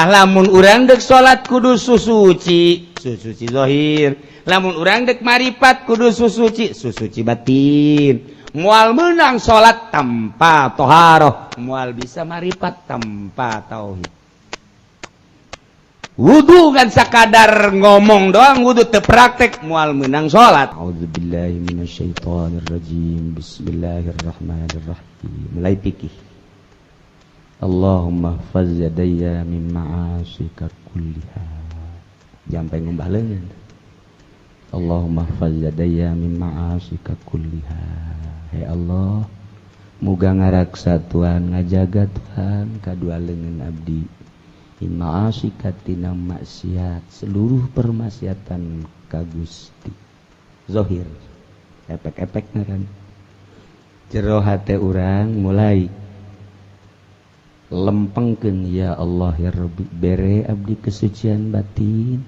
Nah, lamun urang dek salat kudu susuci, susuci zahir. Lamun urang dek maripat kudu susuci, susuci batin. Moal menang salat tanpa toharoh, moal bisa maripat tanpa tauhid. Wudu kan sakadar ngomong doang, wudu teu praktek moal menang salat. Auzubillahi minasyaitonirrajim. Bismillahirrahmanirrahim. Mulai pikir. Allahumma hfaz yadayya min ma'asika kulliha. Sampai ngumbah leungeun. Allahumma hfaz yadayya min ma'asika kulliha. Hey Allah, muga ngaraksa Tuhan, ngajaga Tuhan kadua leungeun abdi. Min ma'asika tina maksiat, seluruh permaksiatan ka Gusti. Zohir. Efek-efekna kan. Jero hate urang mulai lempengkeun, ya Allah ya Rabbi, bere abdi kesucian batin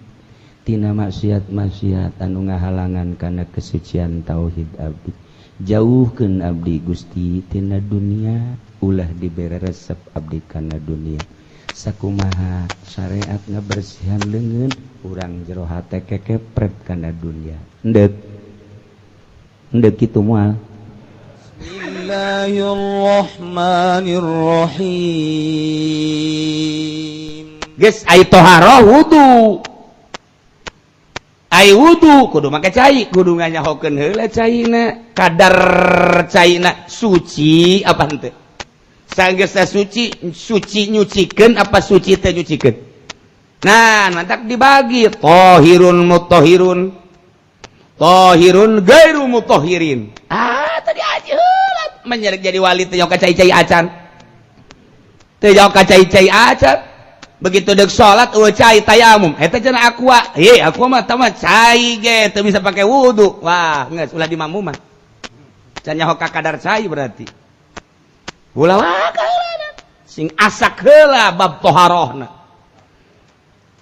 tina maksiat-maksiat anu ngahalangan kana kesucian tauhid abdi. Jauhkeun abdi Gusti tina dunia, ulah dibere resep abdi kana dunia. Sakumaha syariat ngabersihan leungeun urang, jero hate kekepret kana dunia. Endek endek kitu moal. Bismillahirrahmanirrahim. Geus ai toharoh wudu. Ai wudu kudu make cai, kudu nganyahokeun heula caina. Kadar caina suci apa henteu? Sanggeusna suci, suci nyucikeun apa suci teu nyucikeun? Nah, mantak dibagi tohirun mutahhirun. Tohirun gairu mutahhirin. Ah, tadi aja heula jadi wali teu ka cai-cai acan. Teu jauh ka cai-cai acan. Begitu dek salat eueuh cai, tayamum. Eta cenah aqua. Hei, aqua mah tah cai ge teu bisa pake wudu. Wah, geus ulah dimamuman. Can nyaho ka kadar cai berarti. Ulah waka sing asak heula bab toharohna.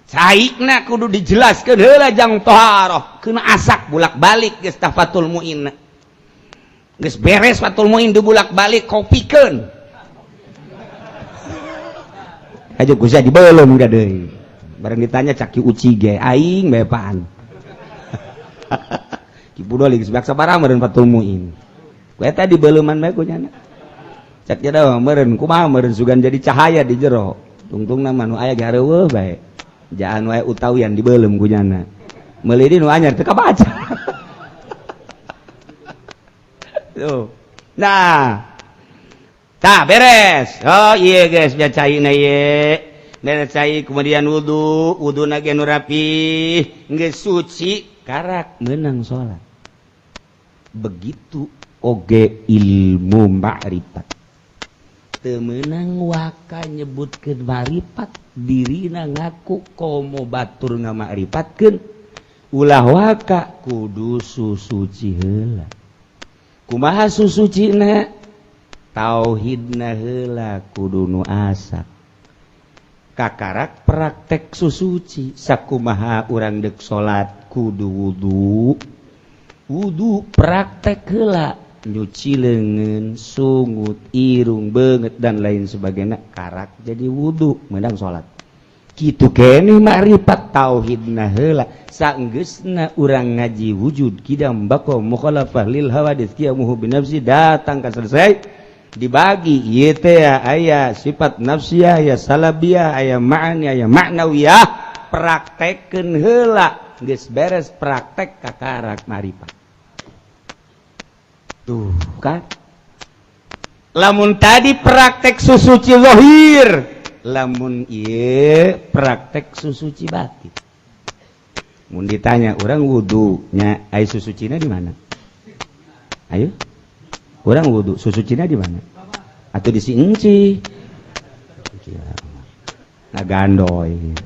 Caina kudu dijelaskeun heula jang toharoh. Keuna asak bulak-balik geus tah Fathul Muin. Geus beres Fathul Muin dibulak-balik kopikeun. Aja kusa dibelum udah deui. Bareng ditanya caki uci ge aing bepaan. Ki Budol geus baksa barang meureun Fathul Muin. Ku eta dibeleuman bae ku nyana. Cak jada meureun kumaha meureun sugan jadi cahaya di jero. Tungtungna mah nu aya ge hareueuh bae. Jaan wae utawian dibelum ku nyana. Meuli di nu anyar teu kabaca. Tuh. Nah, tah beres. Oh iya guys, biar caina ieu. Beres cai kemudian wudu, wuduna ge nu rapih, geus suci karak meunang salat. Begitu oge ilmu ma'rifat. Teu meunang waka nyebutkeun ma'rifat, dirina ngaku komo batur ngamakrifatkeun. Ulah waka kudu susuci heula. Kumaha susucina? Tauhidna heula kudu nu asak. Kakarak praktek susuci, sakumaha urang dek salat kudu wudu. Wudu praktek heula, nyuci leungeun, sungut, irung, beungeut dan lain sebagainya, karak jadi wudu meunang salat. Kitu keneh makrifat, tauhidna heula. Saenggeusna urang ngaji wujud kidam baqo mukhalafah lil hawadits qiyamuhu binafsi datang ka selesai dibagi ieu teh aya sifat nafsiyah, aya salabiyah, aya ma'ani, aya ma'nawiyah. Praktekkeun heula, geus beres praktek kakarak marifat. Tuh kan, lamun tadi praktek susuci zahir, lamun ieu praktek susuci batin. Mun ditanya urang wudunya, ai susucina di mana? Ayo, urang wudu susucina di mana? Atau di si enci ngagandoy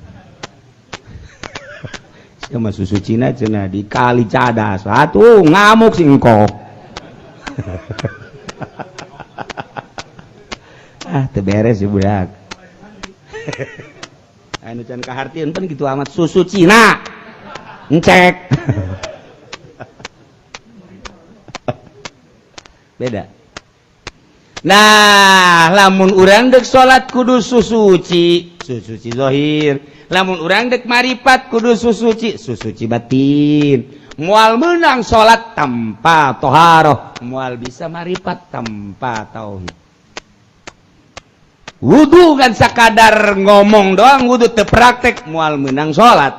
sama susu Cina cenah di kali cadas atuh ngamuk si engkau. Ah, teu beres ya budak. Anu can kahartieun pan kitu amat susu Cina encek. Beda. Nah, lamun urang dek salat kudu susuci, susuci zahir. Lamun urang dek maripat kudu susuci, susuci batin. Moal meunang salat tanpa toharoh, moal bisa maripat tanpa tauhid. Wudu kan sakadar ngomong doang, wudu teu praktek moal meunang salat.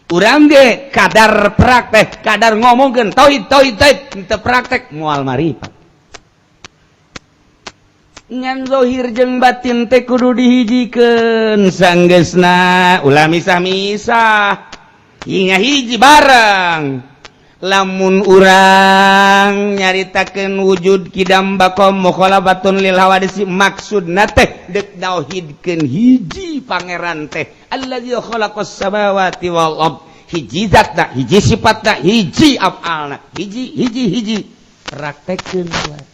Urang ge kadar praktek, kadar ngomongkeun tauhid tauhid tauhid teu praktek moal maripat. Ngan zohir jeung batin teh kudu dihijikeun sanggeusna, ulah misah-misah. Hingga hiji bareng. Lamun urang nyaritakeun wujud kidam baqa mukhalafatun lil hawadisi, maksudna teh deuk tauhidkeun hiji pangeran teh allazi khalaqas samawati wal ard. Hiji zatna, hiji sifatna, hiji afalna, hiji hiji hiji. Praktekkeun kuat.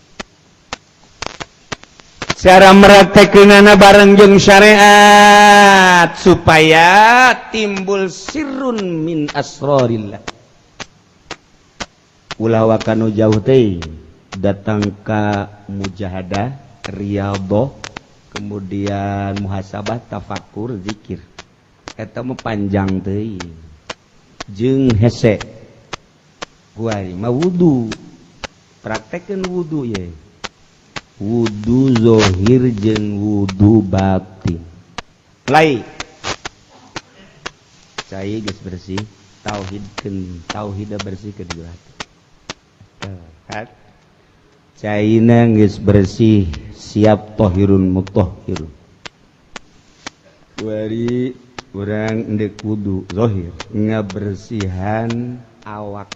Cara meraktekeunana bareng jeung syariat supaya timbul sirrun min asrorillah. Ulah wakanu jauh teh datang ka mujahadah, riyadhah, kemudian muhasabah, tafakur, zikir. Eta mah panjang teuing. Jeung hese. Kuari mah wudu. Praktekkeun wudu ye. Wudu zohir jeung wudu batin. Mulai. Cai geus bersih, tauhidkeun, tauhid bersih ke dua hati. Caina geus bersih, siap tohirun mutahhirun. Kuari urang endek wudu zohir, ngabersihan awak.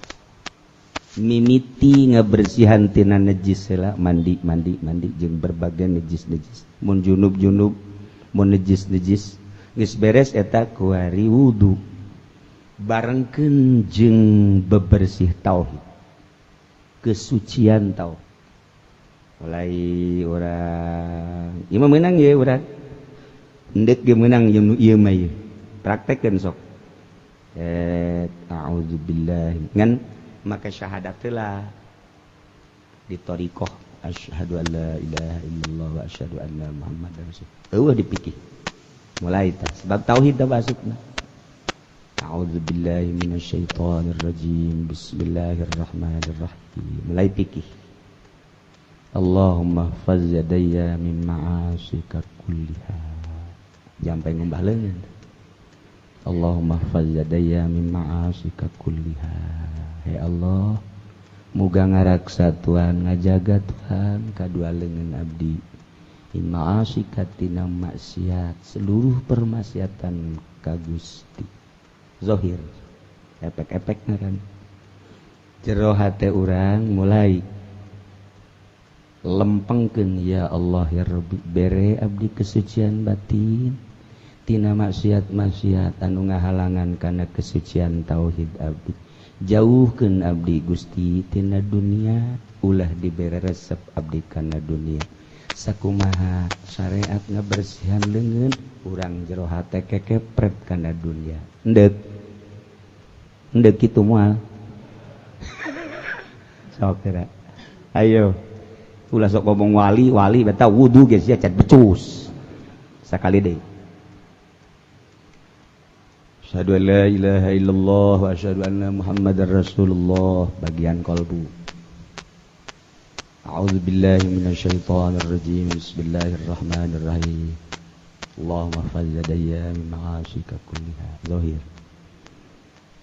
Mimiti ngabersihan tina najis heula, mandi mandi mandi jeung berbagai najis-najis. Mun junub-junub, mun najis-najis geus beres eta kuari wudu. Barengkeun jeung bebersih tauhid. Kesucian tauhid. Mulai urang ieu mah meunang ye urang. Endek ge meunang jeung nu ieu mah ieu. Praktekkeun sok. A'udzubillahi ngan maka syahadat lah di thariqah asyhadu an la ilaha illallah wa asyhadu anna muhammadar rasulullah. Eueuh dipikir. Mulai tah sebab tauhid tah masukna. A'udzubillahi minasyaitonir rajim. Bismillahirrahmanirrahim. Mulai pikir. Allahumma hfaz yadayya min ma'asika kulliha. Sampai ngumbah leungeun. Allahumma hfaz yadayya min ma'asika kulliha. Hai Allah, muga ngaraksa Tuhan, ngajaga Tuhan kadua leungeun abdi min ma'asika tina maksiat, seluruh permaksiatan ka Gusti. Zohir efek-efek ngaran jero hate urang mulai lempengkeun, ya Allah ya Rabbi, bere abdi kesucian batin tina maksiat-maksiat anu ngahalangan kana kesucian tauhid abdi. Jauhkeun abdi Gusti tina dunia, ulah dibere resep abdi kana dunia. Sakumaha syariat ngabersihan leungeun urang jero hate kekepret kana dunia. Endek endek kitu moal. Sok teh. Ayo ulah sok ngomong wali wali beta wudu geus sia can becus. Sakali deui. Asyhadu an la ilaha illallah wa asyhadu anna muhammadar rasulullah, bagian kalbu. A'udzubillahi minasyaitonir rajim. Bismillahirrahmanirrahim. Allahumma hfaz yadayya min ma'asika kulliha. Zahir.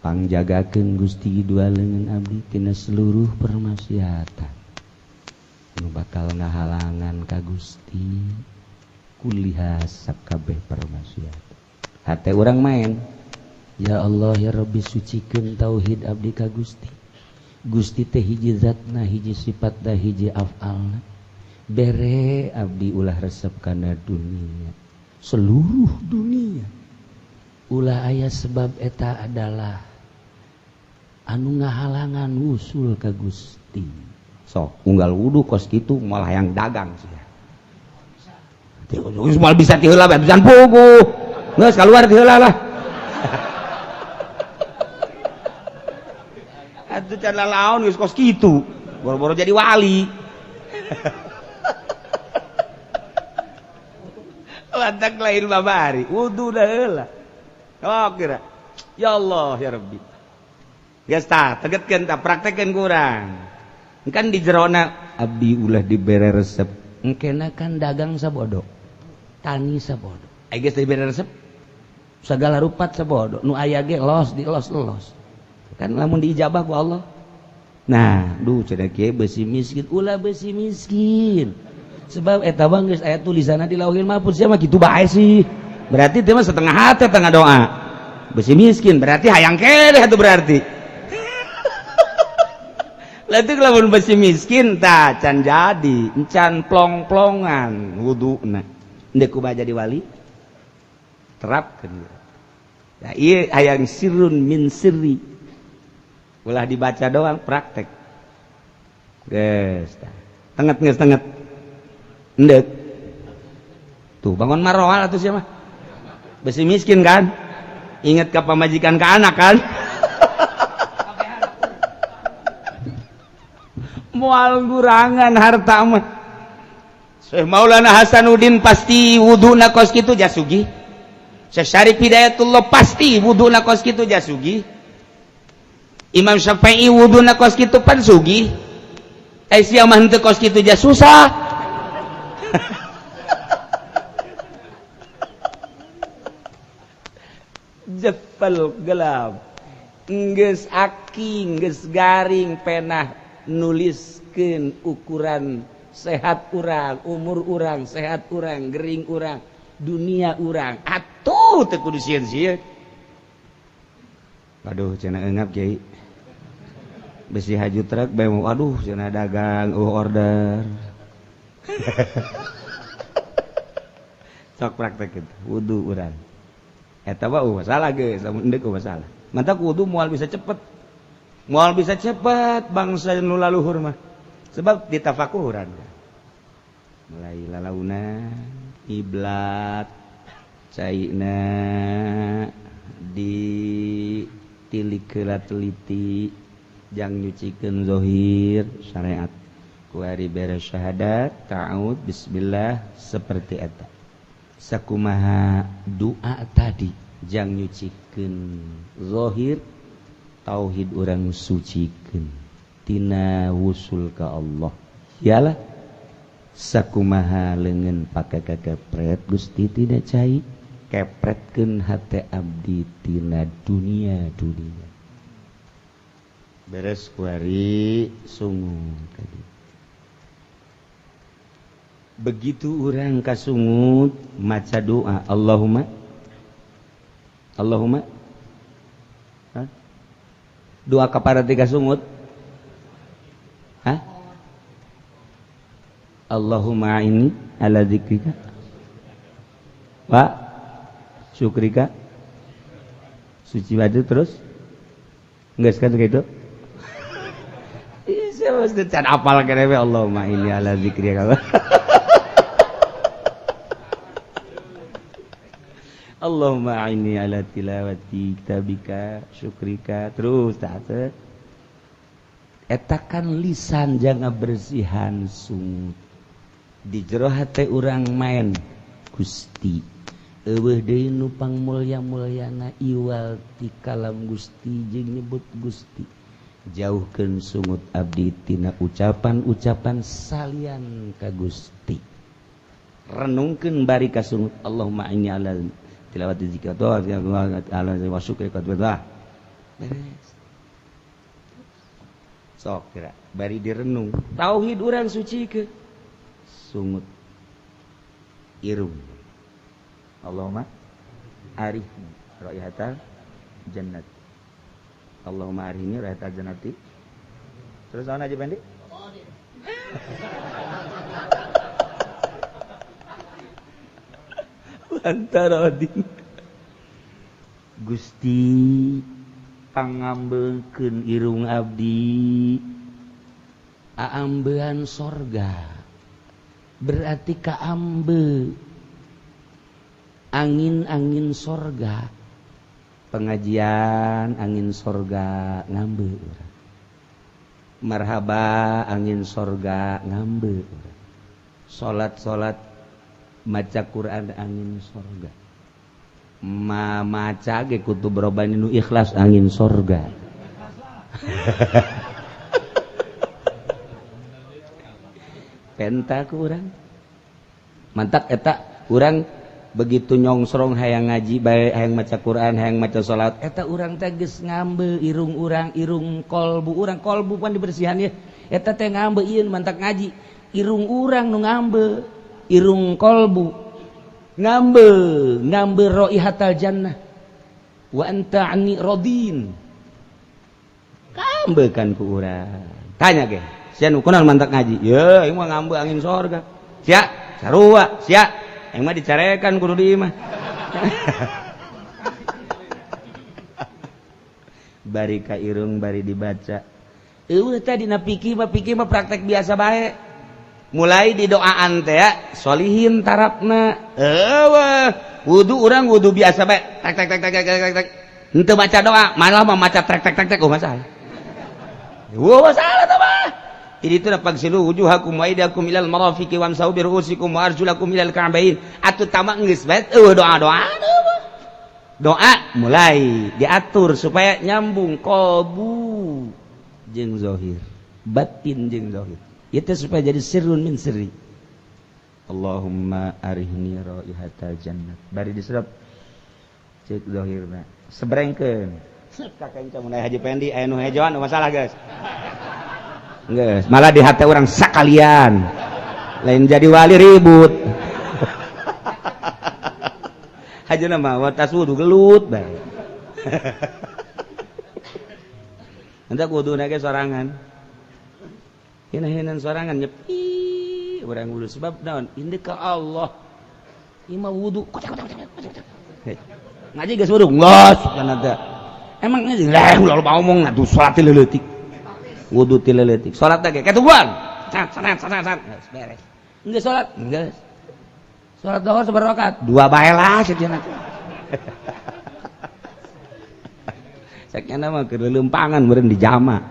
Pangjagakeun Gusti dua leungeun abdi tina seluruh permaksiatan nu bakal ngahalangan ka Gusti, kulliha sakabeh permaksiatan. Hate urang main. Ya Allah ya Rabbi, sucikeun tauhid abdi ka Gusti. Gusti teh hiji zatna, hiji sifatna, hiji afalna. Bere abdi ulah resep kana dunia, seluruh dunia. Ulah aya sebab eta adalah anu ngahalangan wusul ka Gusti. Sok unggal wudu kos kitu malah yang dagang sia. Moal bisa ti heula bae pisan puguh. Geus kaluar ti heula lah. Atuh can lalaon geus kos kitu. Boro-boro jadi wali. Lantak lain babari wudu dah heula. Oh kira. Ya Allah ya Rabbi. Geus tah tegetkeun tah praktekkeun kurang. Kan di jerona abdi ulah dibere resep. Engkena kan dagang sabodo. Tani sabodo. Ai geus dibere resep segala rupat sabodo. Nu aya ge los di los-los. Kan lamun diijabah ku Allah. Nah, duh cenah kieu besi miskin, ulah besi miskin. Sebab eta bang geus aya tulisanna di Lauhil Mahfuz sia mah kitu bae sih. Berarti teh mah setengah hati tengah doa. Besi miskin berarti hayang keneh atuh berarti. Lah teu lamun besi miskin tah can jadi, encan plong-plongan wuduna. Endek kumaha jadi wali? Terapkeun. Nah, ieu hayang sirrun min sirri. Ulah dibaca doang, praktek. Geus tah. Tenget geus tenget. Endek. Tuh bangun maroal atuh sia mah. Besi miskin kan? Ingat ke pamajikan ke anak kan? Moal gurangan harta mah. Syekh Maulana Hasanuddin pasti wuduna kos kitu jasugi. Syekh Syarif Hidayatullah pasti wuduna kos kitu jasugi. Imam Syafi'i wuduna kos kitu pan sugi. Eh sia mah henteu kos kitu ja susah. Jepel gelap. Geus aki, geus garing penah nuliskeun ukuran sehat urang, umur urang, sehat urang, gering urang, dunia urang. Atuh teu kudu sieun-sieun. Aduh cenah eungap kiai. Besi haju truk bae mau aduh cenah dagang order. Sok praktek kitu wudu urang. Eta mah masalah geus lamun endek masalah. Mantak wudu moal bisa cepet. Moal bisa cepet bangsa nu laluhur mah. Sebab ditafakuran. Mulai lalauna iblat caina di tilik heula teliti jang nyucikeun zahir syariat. Kuari beres syahadat ta'awud bismillah seperti eta. Sakumaha doa tadi jang nyucikeun zahir tauhid urang sucikeun tina wusul ka Allah. Yalah sakumaha leungeun pake kekepret Gusti tina cai kepretkeun hate abdi tina dunia dunia. Beres kuari sungut tadi. Begitu urang kasungut maca doa Allahumma Allahumma. Hah? Doa kepada tiga sungut. Hah? Allahumma ini ala dzikrika wa syukrika. Suci wajib terus. Enggak sekarang gitu. Ih, saya mesti can apal keneh Allahumma ini ala dzikrika. Allahumma inni ala tilawati kitabika syukrika terus tak etakan lisan jangan bersihan sungut di jero hate urang main Gusti eueuh deui nu pangmulya-mulyana iwal ti kalam Gusti jeung nyebut Gusti jauhkeun sungut abdi tina ucapan-ucapan salian ka Gusti renungkeun bari ka sungut Allahumma inni ala tilawati zikr ala wa syukri qadwa beres sok kira bari direnung tauhid urang suci ke sungut irung Allahumma arihni raihatal jannat Allahumma arihni raihatal jannati terus naon aja Bandi lantarodin Gusti pangambeukeun irung abdi aambean sorga berarti kaambe angin-angin sorga pengajian angin sorga ngambe urang marhaba angin sorga ngambe urang salat-salat Maca Quran angin sorga. Ma maca ge kutub robani nu ikhlas angin sorga. Penta ku urang. Mantak eta urang begitu nyongsrong hayang ngaji bae, hayang maca Quran, hayang maca salat, eta urang teh geus ngambe irung urang, irung kolbu urang, kolbu pan dibersihan ye. Eta teh ngambe ieu mantak ngaji, irung urang nu ngambe, irung kolbu. Ngambe, ngambe raihatal jannah. Wa anta anni radin. Ngambe kan ku urang. Tanya ge, sia nu kunaon mantak ngaji? Ye, ieu mah ngambe angin sorga. Sia, sarua, sia. Aing mah dicarekan kudu di imah. Bari ka irung bari dibaca. Eueuh teh dina pikir mah praktek biasa bae. Mulai di doaan teh ya, solihin tarapna. Eueuh, wudu urang wudu biasa bae. Tek tek tek tek tek tek tek. Henteu baca doa, malah mah maca tek tek tek tek, oh masalah. Wah, masalah tah mah. Jadi itu pagsilu wujuhakum wa aydiyakum ilal marafiqi wamsahu bi ru'usikum wa arjulakum ilal ka'bain. Atuh tamak geus bae eueuh doa-doa. Doa mulai diatur supaya nyambung qalbu jeung zahir, batin jeung zahir. Itu supaya jadi sirrun min sirri. Allahumma arihni raihatal jannah. Bari diserap ceuk zahirna. Sebrengkeun. Kakek mun Haji Pendi aya nu hejoan masalah guys. Geus, malah di hati orang sakalian. Lain jadi wali ribut. Hajana mah watas wudu gelut bae. Hendak wuduna ge sorangan. Hina-hinan sorangan nyepi urang wudu sebab naon? Indek ka Allah. Ieu mah wudu. Ngaji geus wudu geus kana teh. Emang ngaji lah ulah loba omong atuh salat teh leutik. Wudu ti leutik. Salat teh ketubuhan. Sat sat sat sat beres. Geus salat, geus. Salat zuhur sabaraha rakaat? Dua bae lah sejenna. Sakjana mah keur lelempangan meureun di jama.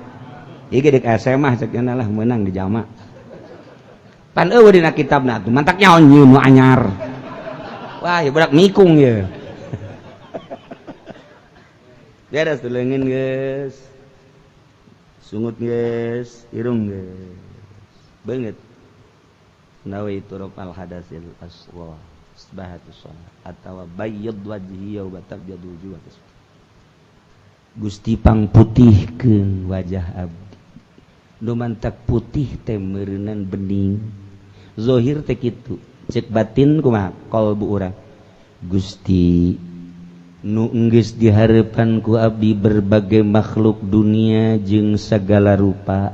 Ieu ge deuk SMA sakjana lah meunang di jama. Pan eueuh dina kitabna atuh mantak nyaon nyeun nu anyar. Wah, ieu budak mikung ieu. Beres tuh leungeun geus. Sungut geus, irung geus. Beungeut. Nawaitu rafal hadasil asghar isbahatus shalah atawa bayyad wajhi wa tabyadu wujuh. Gusti pangputihkeun wajah abdi. Nu mantak putih teh meureunan bening. Zahir teh kitu, ceuk batin kumaha qalbu urang. Gusti nu enggeus dihareupan ku abdi berbagai makhluk dunia jeung sagala rupa.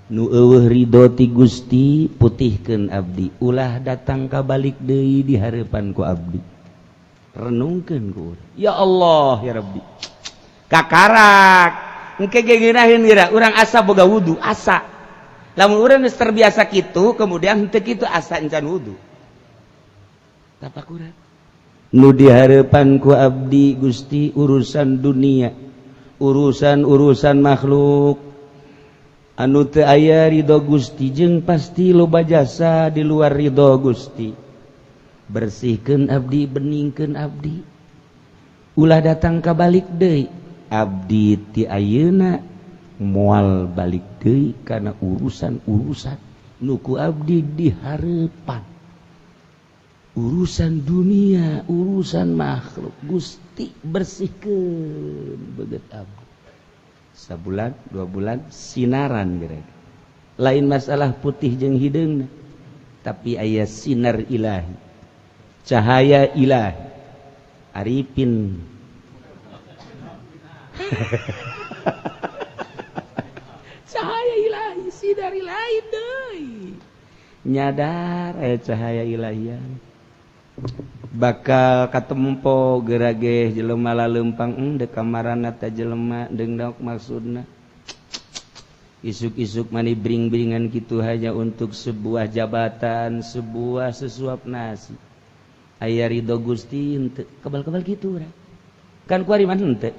Nu eueuh ridho ti Gusti putihkeun abdi, ulah datang ka balik deui di hareupan ku abdi. Renungkeun ku urang. Ya Allah ya Rabbi. Kakarak engke ge ngeunaheun geura urang asa boga wudu asa. Lamun urang geus terbiasa kitu kemudian henteu kitu asa encan wudu. Tapakuran. Nu dihareupan ku abdi Gusti urusan dunia, urusan-urusan makhluk anu teu aya ridho Gusti jeung pasti loba jasa di luar ridho Gusti. Bersihkeun abdi, beningkeun abdi. Ulah datang ka balik deui. Abdi ti ayeuna moal balik deui kana urusan-urusan nu ku abdi dihareupan. Urusan dunia, urusan makhluk, Gusti bersihkeun beget abdi. Sabulan, 2 bulan sinaran geura. Lain masalah putih jeung hideungna, tapi aya sinar ilahi. Cahaya ilahi. Arifin. Cahaya ilahi, sinar ilahi deui. Nyadar aya cahaya ilahian. Bakal katempo gerageh jelema laleumpang deuk kamarana teh jelema deung maksudna. Isuk-isuk mani bring-bringan kitu hanya untuk sebuah jabatan, sebuah sesuap nasi. Aya ridho Gusti henteu kebal-kebal kitu urang. Kan kuari mah henteu.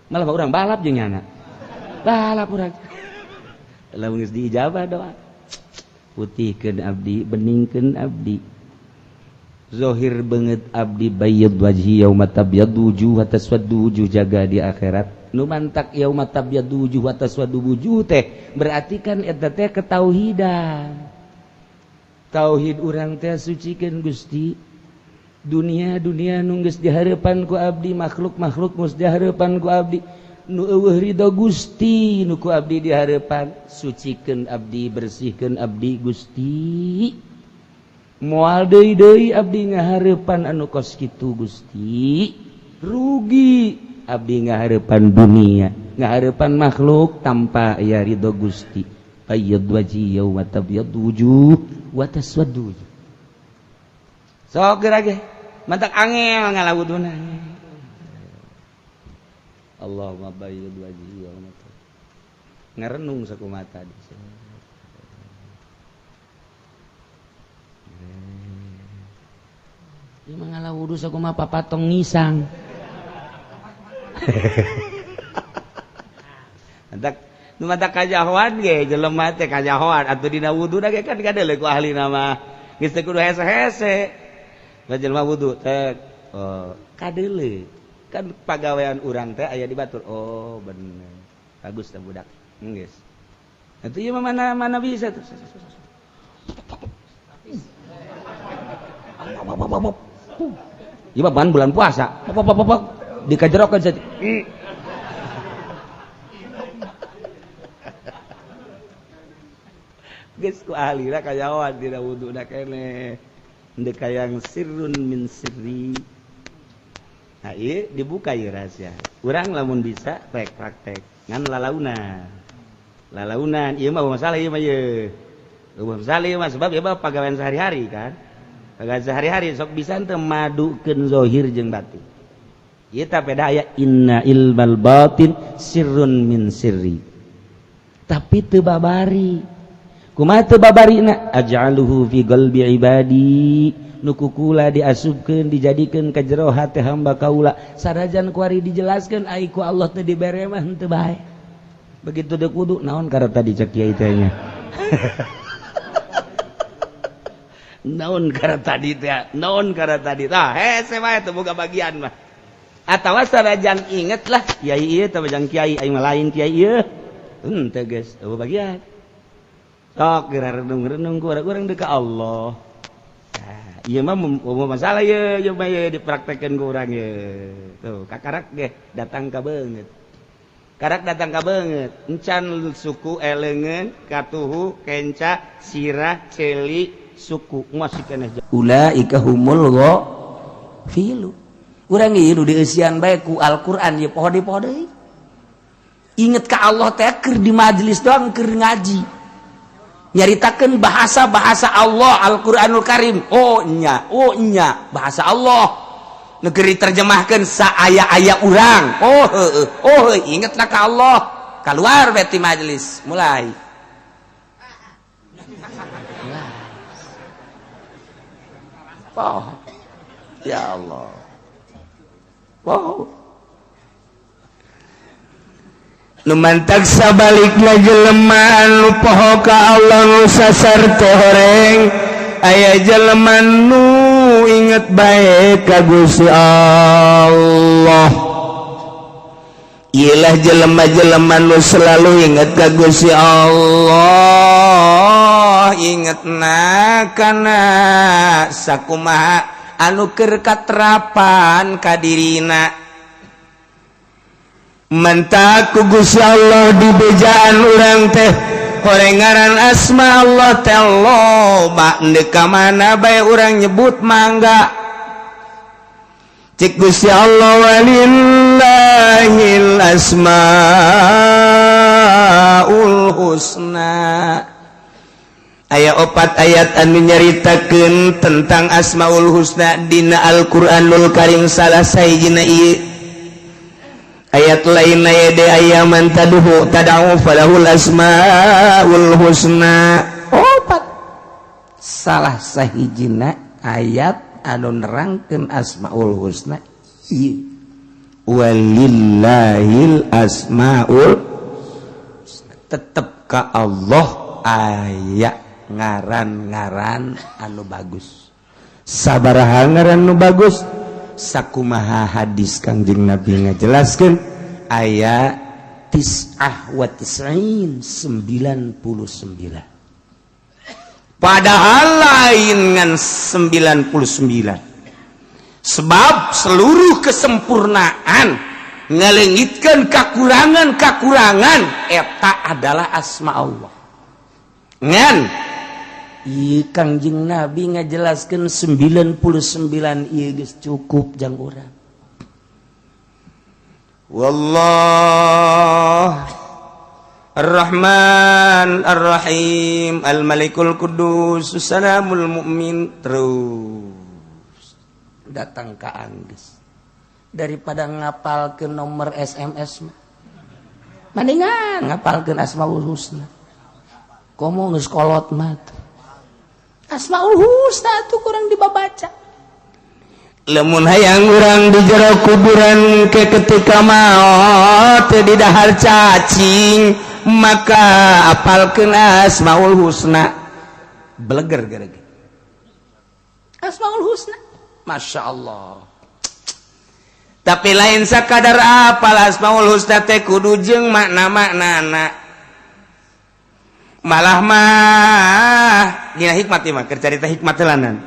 Malah urang balap jeung nyana. Balap urang. Lamun geus diijabah doa. Putihkeun abdi, beningkeun abdi. Zohir banget abdi bayyad wajhi yauma tabyaddu wujuh wa taswaddu wujuh jaga di akhirat. Nu mantak yauma tabyaddu wujuh wa taswaddu wujuh teh berarti kan eta teh ketauhidan. Tauhid urang teh sucikeun Gusti. Dunia-dunia nu geus dihareupan ku abdi, makhluk-makhluk geus dihareupan ku abdi, nu eueuh ridho Gusti nu ku abdi dihareupan, sucikeun abdi, bersihkeun abdi Gusti. Moal deui-deui abdi ngahareupan anu kos kitu Gusti. Rugi abdi ngahareupan dunia, ngahareupan makhluk tanpa aya ridho Gusti. Bayyad wajhi yauma tabyaddu wujuh wa taswaddu wujuh. Sok geura ge mantak angel ngalawuduna. Allahumma bayyid wajhi yauma ngarenung sakumaha tadi. Ieu mah ngalawudu sakumaha papatong ngisang. Mantak nu mantak kajahoan ge jelema teh kajahoan atuh dina wuduna ge kan kadeuleu ku ahlina mah. Geus teu kudu hese-hese. Da jelema wudu teh oh kadeuleu. Kan pagawean urang teh aya di batur. Oh bener. Bagus teh budak. Geus. Atuh ieu mah mana bisa tuh. Ieu mah ban bulan puasa. Dikajerokeun saja. Geus ku ahlina kajawan dina wuduna keneh. Ndek hayang sirrun min sirri. Nah, ieu dibuka ieu rahasia. Urang lamun bisa rek praktek ngan lalaunan. Lalaunan ieu mah masalah ieu mah ieu. Masalah ieu mah sebab ieu mah pagawean sehari-hari kan. Pagawean sehari-hari sok bisa teu madukeun zahir jeung batin. Ieu teh beda aya inna ilmal batin sirrun min sirri. Tapi teu babari. Kumaha teu babarina? Aj'aluhu fi qalbi ibadi. Nu kukula diasupkeun dijadikeun ka jero hate hamba kaula. Sanajan kuari dijelaskeun ai ku Allah teu dibere mah henteu bae. Begitu deuk wudu naon karep tadi cek kiai teh nya. Naon karep tadi teh? Naon karep tadi? Tah hese bae teu boga bagian mah. Atawa sanajan inget lah kiai ieu teh bajang kiai aing mah lain kiai ieu. Henteu geus eueuh bagian. Sok geura renung-renung ku urang deuk ka Allah. Nah, ieu mah masalah ieu, ieu mah ieu dipraktekkeun ku urang ieu. Tuh, kakarak ge datang ka beungeut. Karak datang ka beungeut, encan suku eleungeun, katuhu, kenca, sirah, celi, suku masih keneh. Ulaika humul ghafilun. Urang ieu nu dieusian bae ku Al-Qur'an ieu poho deui poho deui. Inget ka Allah teh keur di majelis doang keur ngaji. Nyaritakeun bahasa-bahasa Allah Al-Qur'anul Karim. Oh nya bahasa Allah. Negeri terjemahkeun saaya-aya urang. Oh heueuh, oh ingetlah ka Allah. Kaluar beti majelis, mulai. Oh. Ya Allah. Wow. Nu mantak sabalikna jelema anu poho ka Allah nu sasar teh horeng aya jelema nu inget bae ka Gusti Allah. Iyalah jelema-jelema nu selalu inget ka Gusti Allah, ingetna kana sakumaha anu keur katerapan ka dirina. Mentak ku Gusti Allah di bejaan urang teh horeng ngaran asma Allah teh loba ndek ka mana bae urang nyebut mangga. Cik Gusti Allah walillahil asmaul husna. Aya opat ayat anu nyaritakeun tentang asmaul husna dina Al-Qur'anul Karim salah sahijina ieu. Ayat lain aya de aya man taduhu tad'u falahul asmaul husna. Opat salah sahijina ayat anu nerangkeun asmaul husna ieu walillahil asmaul husna. Tetep ka Allah aya ngaran-ngaran anu bagus. Sabaraha ngaran nu bagus? Sakumaha hadis Kangjeng Nabi ngajelaskeun aya tis'ah wa tis'in, 99, padahal lain ngan 99, sebab seluruh kesempurnaan ngalengitkan kekurangan-kekurangan eta adalah asma Allah. Ngan Kangjeng Nabi ngajelaskan 99 ieu geus cukup jang urang. Wallah Ar-Rahman Ar-Rahim Al-Malikul Kudus Salamul Mu'min, terus datang ke angges. Daripada ngapal ke nomor SMS mah mendingan ngapalkeun Asmaul Husna. Komo geus kolot mah, Asmaul Husna tuh kurang dibabaca. Lamun hayang urang di jero kuburan ke ketika maot di dahar cacing, maka apalkeun Asmaul Husna. Beleger gara-gara Asmaul Husna, Masya Allah. Tapi lain sakadar apal Asmaul Husna teh, kudu jeung makna-maknana. Malah mah dina hikmat mah keur carita hikmat telanan.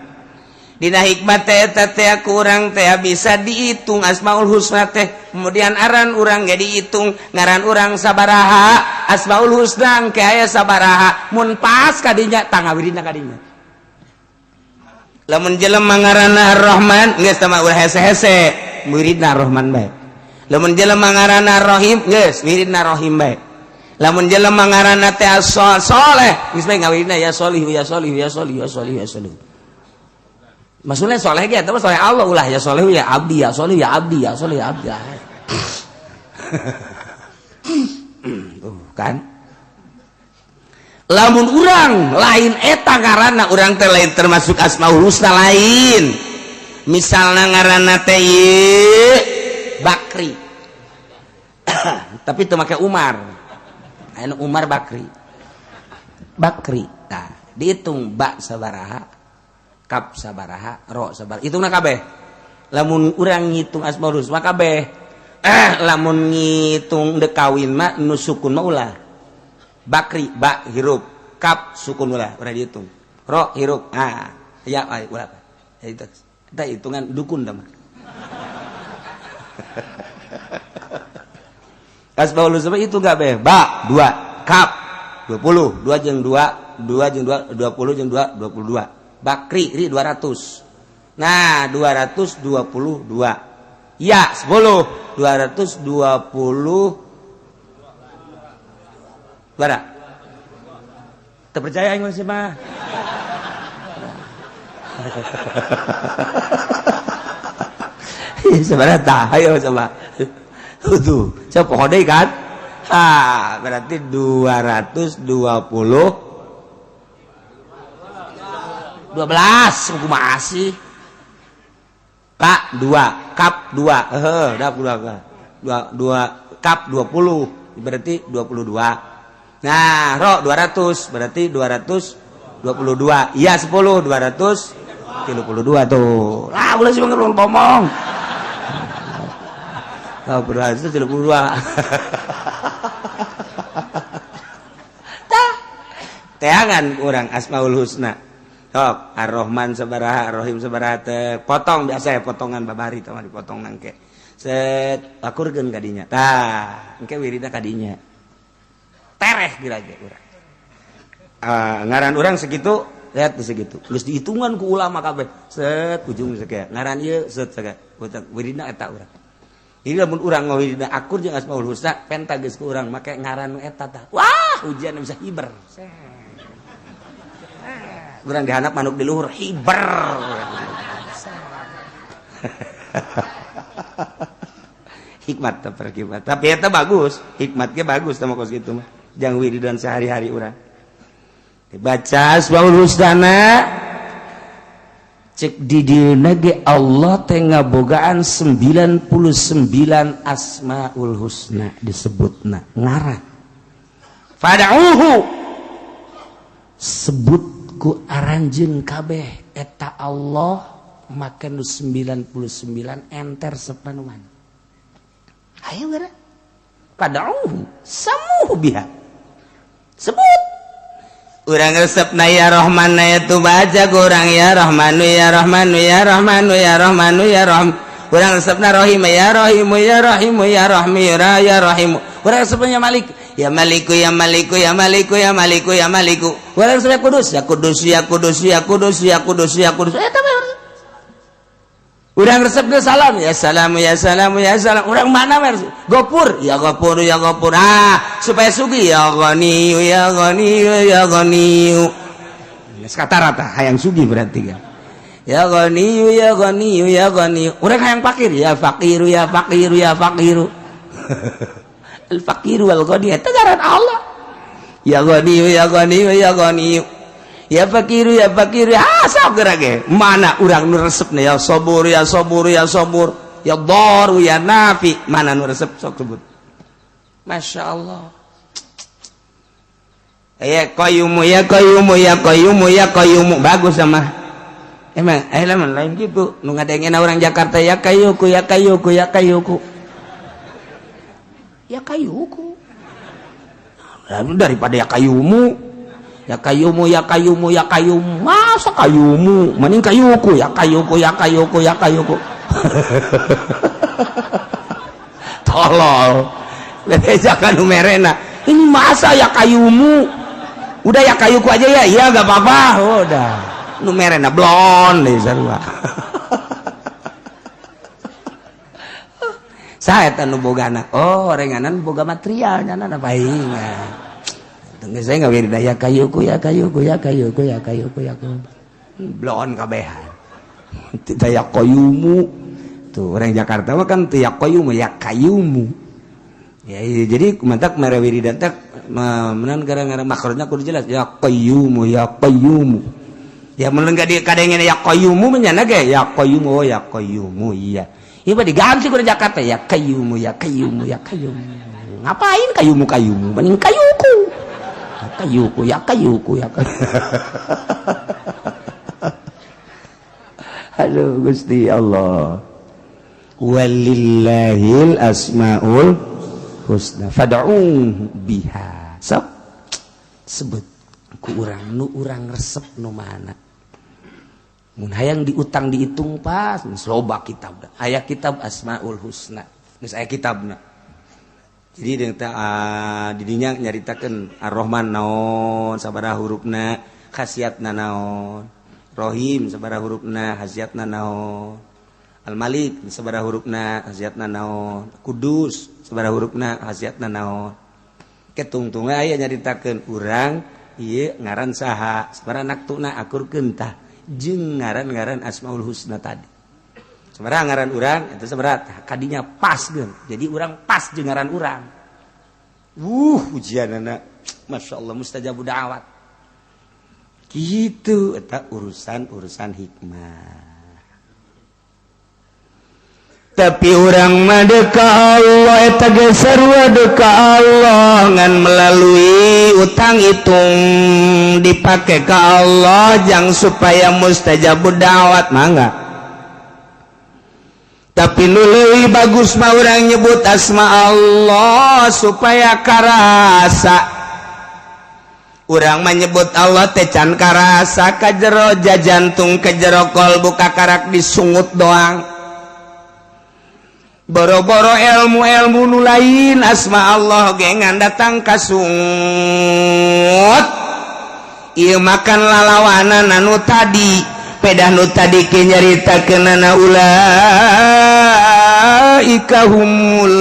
Dina hikmat teh eta teh kurang teh bisa dihitung Asmaul Husna teh. Kemudian aran urang ge dihitung, ngaran urang sabaraha, Asmaul Husna engke aya sabaraha. Mun pas kadinya, tangawirina kadinya. Lamun jelema ngaranna Ar-Rahman, geus tah mah ulah hese-hese, wiridna Ar-Rahman bae. Lamun jelema ngaranna Ar-Rahim, geus wiridna Rahim bae. Lamun jelema ngaranna teh Soleh, geus bae ngawirina ya Solih, ya Solih, ya Solih, ya Solih, ya Solih. Maksudnya soleh ge eta mah soleh Allah, ulah ya soleh ya abdi, ya soleh ya abdi, ya soleh ya abdi. Tuh kan, lamun urang lain eta ngaranna, urang teh lain termasuk Asmaul Husna. Lain misalnya ngaranna teh Bakri, tapi itu make Umar, anu Umar Bakri, Bakri. Nah, dihitung ba sabaraha, kap sabaraha, ro sabaraha, hitungna kabeh. Lamun urang ngitung Asmaul Husna kabeh, lamun ngitung dek kawin mah nu sukun mah ulah. Bakri, ba hirup, kap sukun ulah, ulah dihitung, ro hirup, ah ya ulah. Ya, itu kita hitungan dukun dah mah. Asmaul Husna itu kabeh, ba 2, kap 20, 2 jeung 2, 2 jeung 2, 20 jeung 2, 22. Bakri ri 200, nah 222, ya 10, 220 bara. Terpercaya aing sih mah. Sebenarnya tah ayo coba tuh coba poho deui kan. Ha, berarti 220 12 kumaha sih? K 2, kap 2, heuh, dah 2, 2 2 kap 20 berarti 22. Nah, ro 200 berarti 222. Iya 10, 232 tuh. Lah ulah sih ngomong. Oh, 232. Tah. Teangan urang Asmaul Husna. Sok, Ar-Rahman sabaraha, Ar-Rahim sabaraha teh potong biasa ya, potongan babari teh dipotong nangke. Set akurkeun ka dinya. Tah, engke wiridna ka dinya. Tereh geura ge urang. Ngaran urang segitu, lihat segitu. Geus dihitungan ku ulama kabeh. Set ujung sakieu. Ngaran ieu set sakieu. Wiridna eta urang. Jadi lamun urang ngawiridna akur jeung Asmaul Husna, penta geus ku urang make ngaran nu eta tah. Wah, ujian bisa hiber. Urang dihandap manuk di luhur hiber. Hikmat teh perkibat. Tapi eta bagus, hikmatnya bagus sama kos kitu mah. Jang wiridan sehari-hari urang. Dibaca Asmaul Husna, cek di dieuna ge Allah teh ngabogaan 99 Asmaul Husna disebutna ngaran. Fad'uhu, sebut ku aranjeun kabeh eta Allah. Make nu 99 enter sepanuan. Ayo geura. Fad'uhu samuhu biha. Sebut. Urang resepna ya Rahman na itu baca kurang ya Rahmanu ya Rahmanu ya Rahmanu ya Rahmanu ya Rahman. Urang resepna Rahim ya Rahimu ya Rahimu ya Rahmi ya ya Rahimu. Urang resepna Malik ya Maliku ya Maliku ya Maliku ya Maliku ya Maliku. Urang resepna Kudus ya Kudus ya Kudus ya Kudus ya Kudus ya Kudus. Eta mah urang resepna salam ya salam ya salam ya salam. Urang mana mah Gopur ya Gopur ya Gopur. Ah, supaya sugih ya Ghani ya Ghani ya Ghani. Geus kata rata hayang sugih berarti kan. Ya Ghani ya Ghani ya Ghani. Urang hayang fakir ya fakir ya fakir ya fakir. Al fakir wal ghani eta ngaran Allah. Ya Ghani ya Ghani ya Ghani. Ya fakir ya fakir ah sok geura ge. Mana urang nu resepna ya sabur ya sabur ya sabur ya daru ya nafi. Mana nu resep sok sebut. Masya Allah. Ya qayyumu ya qayyumu ya qayyumu ya qayyumu bagus sama. Emang eh lamun lain gitu nu ngadengena orang Jakarta ya kayuku ya kayuku ya kayuku. Ya kayuku. Lalu daripada ya kayumu ya kayumu ya kayumu ya kayumu masa kayumu mending kayuku ya kayuku ya kayuku ya kayuku. Tolol bebejakan nu merena ini masa ya kayumu udah ya kayuku aja ya iya gak apa-apa udah nu merena blon deh sarua. Saya nu bogana oh renganan boga material nyana paingan. Saya nggak beda ya kayuku ya kayuku ya kayuku ya kayuku ya kayuku blon kabehan tidak ya kayumu tuh orang Jakarta mah kan tuh ya kayumu ya kayumu ya, iya, jadi mantak mere wiridan teh menan gara-gara maksudnya kudu jelas ya kayumu ya kayumu ya mun enggak di kadengena ya kayumu menyana ge ya kayumu oh ya kayumu iya ieu mah diganti ku Jakarta ya kayumu ya kayumu ya kayumu ngapain kayumu kayumu mending kayuku kayuku ya kayuku ya kayuku. Aduh Gusti Allah. Walillahil asmaul husna fad'uhu biha. Sok sebut ku urang nu urang resep nu mana. Mun hayang diutang dihitung pas geus loba kitab. Aya kitab Asmaul Husna. Geus aya kitabna. Jadi didinya nyaritakeun Ar-Rahman naon sabaraha hurufna, khasiatna naon. Rohim sabaraha hurufna, khasiatna naon. Al-Malik sabaraha hurufna, khasiatna naon. Kudus sabaraha hurufna, khasiatna naon. Ketungtung aya nyaritakeun urang ieu ngaran saha, sabaraha naktuna akurkeun tah jeung ngaran-ngaran Asmaul Husna tadi. Sabaraha ngaran urang itu sabaraha kadinya pas geun. Jadi urang pas jeung ngaran urang. Ujianana Masya Allah mustajabu da'wat. Gitu eta urusan-urusan hikmah. Tapi urang mah ka Allah eta ge sarua ka Allah ngan melalui utang hitung dipake ka Allah jang supaya mustajabu da'wat mangga. Tapi nu leuwih bagus mah urang nyebut asma Allah supaya karasa. Urang menyebut Allah teh can karasa ka jero jantung ke jero kolbu kakarak disungut doang. Boro-boro ilmu-ilmu nu lain asma Allah gengan datang kasungut. Ieu makan lalawanan anu tadi pedah nu tadi ke nyaritakeunana ulaika humul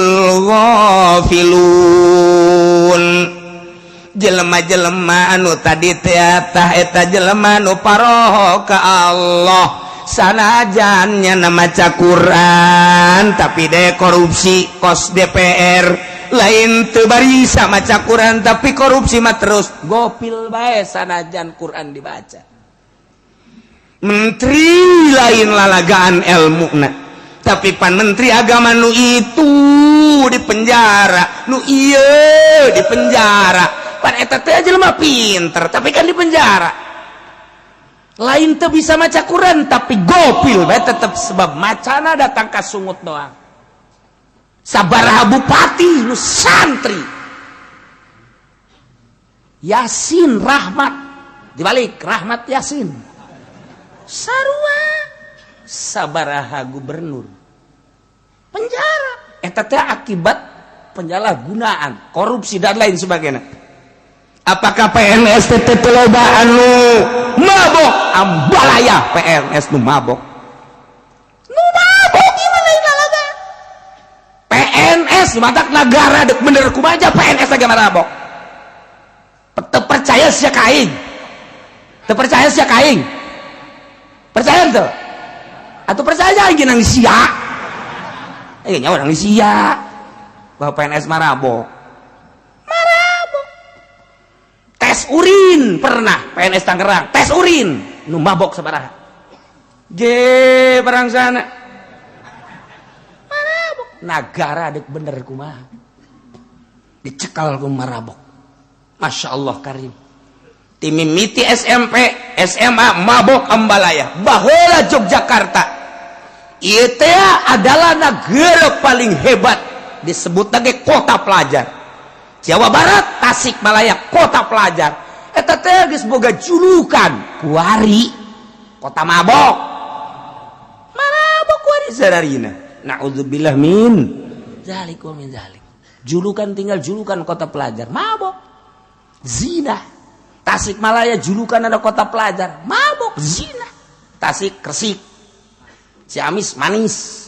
ghafilun. Jelema-jelema anu tadi teh tah eta jelema nu paroho ka Allah. Sanajan nyana maca Quran tapi deh korupsi kos DPR lain teu barisa maca Quran tapi korupsi mah terus gopil bae sanajan Quran dibaca. Menteri lain lalagaan ilmuna tapi pan menteri agama nu itu di penjara nu ieu di penjara pan eta teh jelema pinter tapi kan di penjara. Lain teu bisa maca Quran, tapi gopil bae tetep, sebab macana datang ka sungut doang. Sabaraha bupati nu santri. Yasin Rahmat, dibalik Rahmat Yasin, sarua. Sabaraha gubernur penjara eta teh akibat penyalahgunaan, korupsi, dan lain sebagainya. Apakah PNS teh loba anu mabok? Ambalaya PNS nu mabok, nu mabok gimana laga PNS matak negara dek bener kumaha PNS agak mabok. Teu percaya sia ka aing? Teu percaya sia ka aing? Percaya tuh atau percaya aing nang sia? Eh, nyawa nang sia bahwa PNS marabok, marabok. Tes urin pernah PNS Tangerang, tes urin nu mabok sabaraha J perang sana marabok. Negara dek bener kumaha dicekal ku marabok. Masya Allah karim, timimiti SMP SMA mabok ambalaya. Baheula Yogyakarta ieu teh adalah negara paling hebat, disebut lagi kota pelajar. Jawa Barat, Tasikmalaya kota pelajar. Eta teh geus boga julukan kuari kota mabok, mabok kuari sararina. Naudzubillah min zalik wa min zalik. Julukan tinggal julukan kota pelajar, mabok, zina. Tasikmalaya julukan ada kota pelajar, mabok, zina. Tasik Resik, Ciamis manis.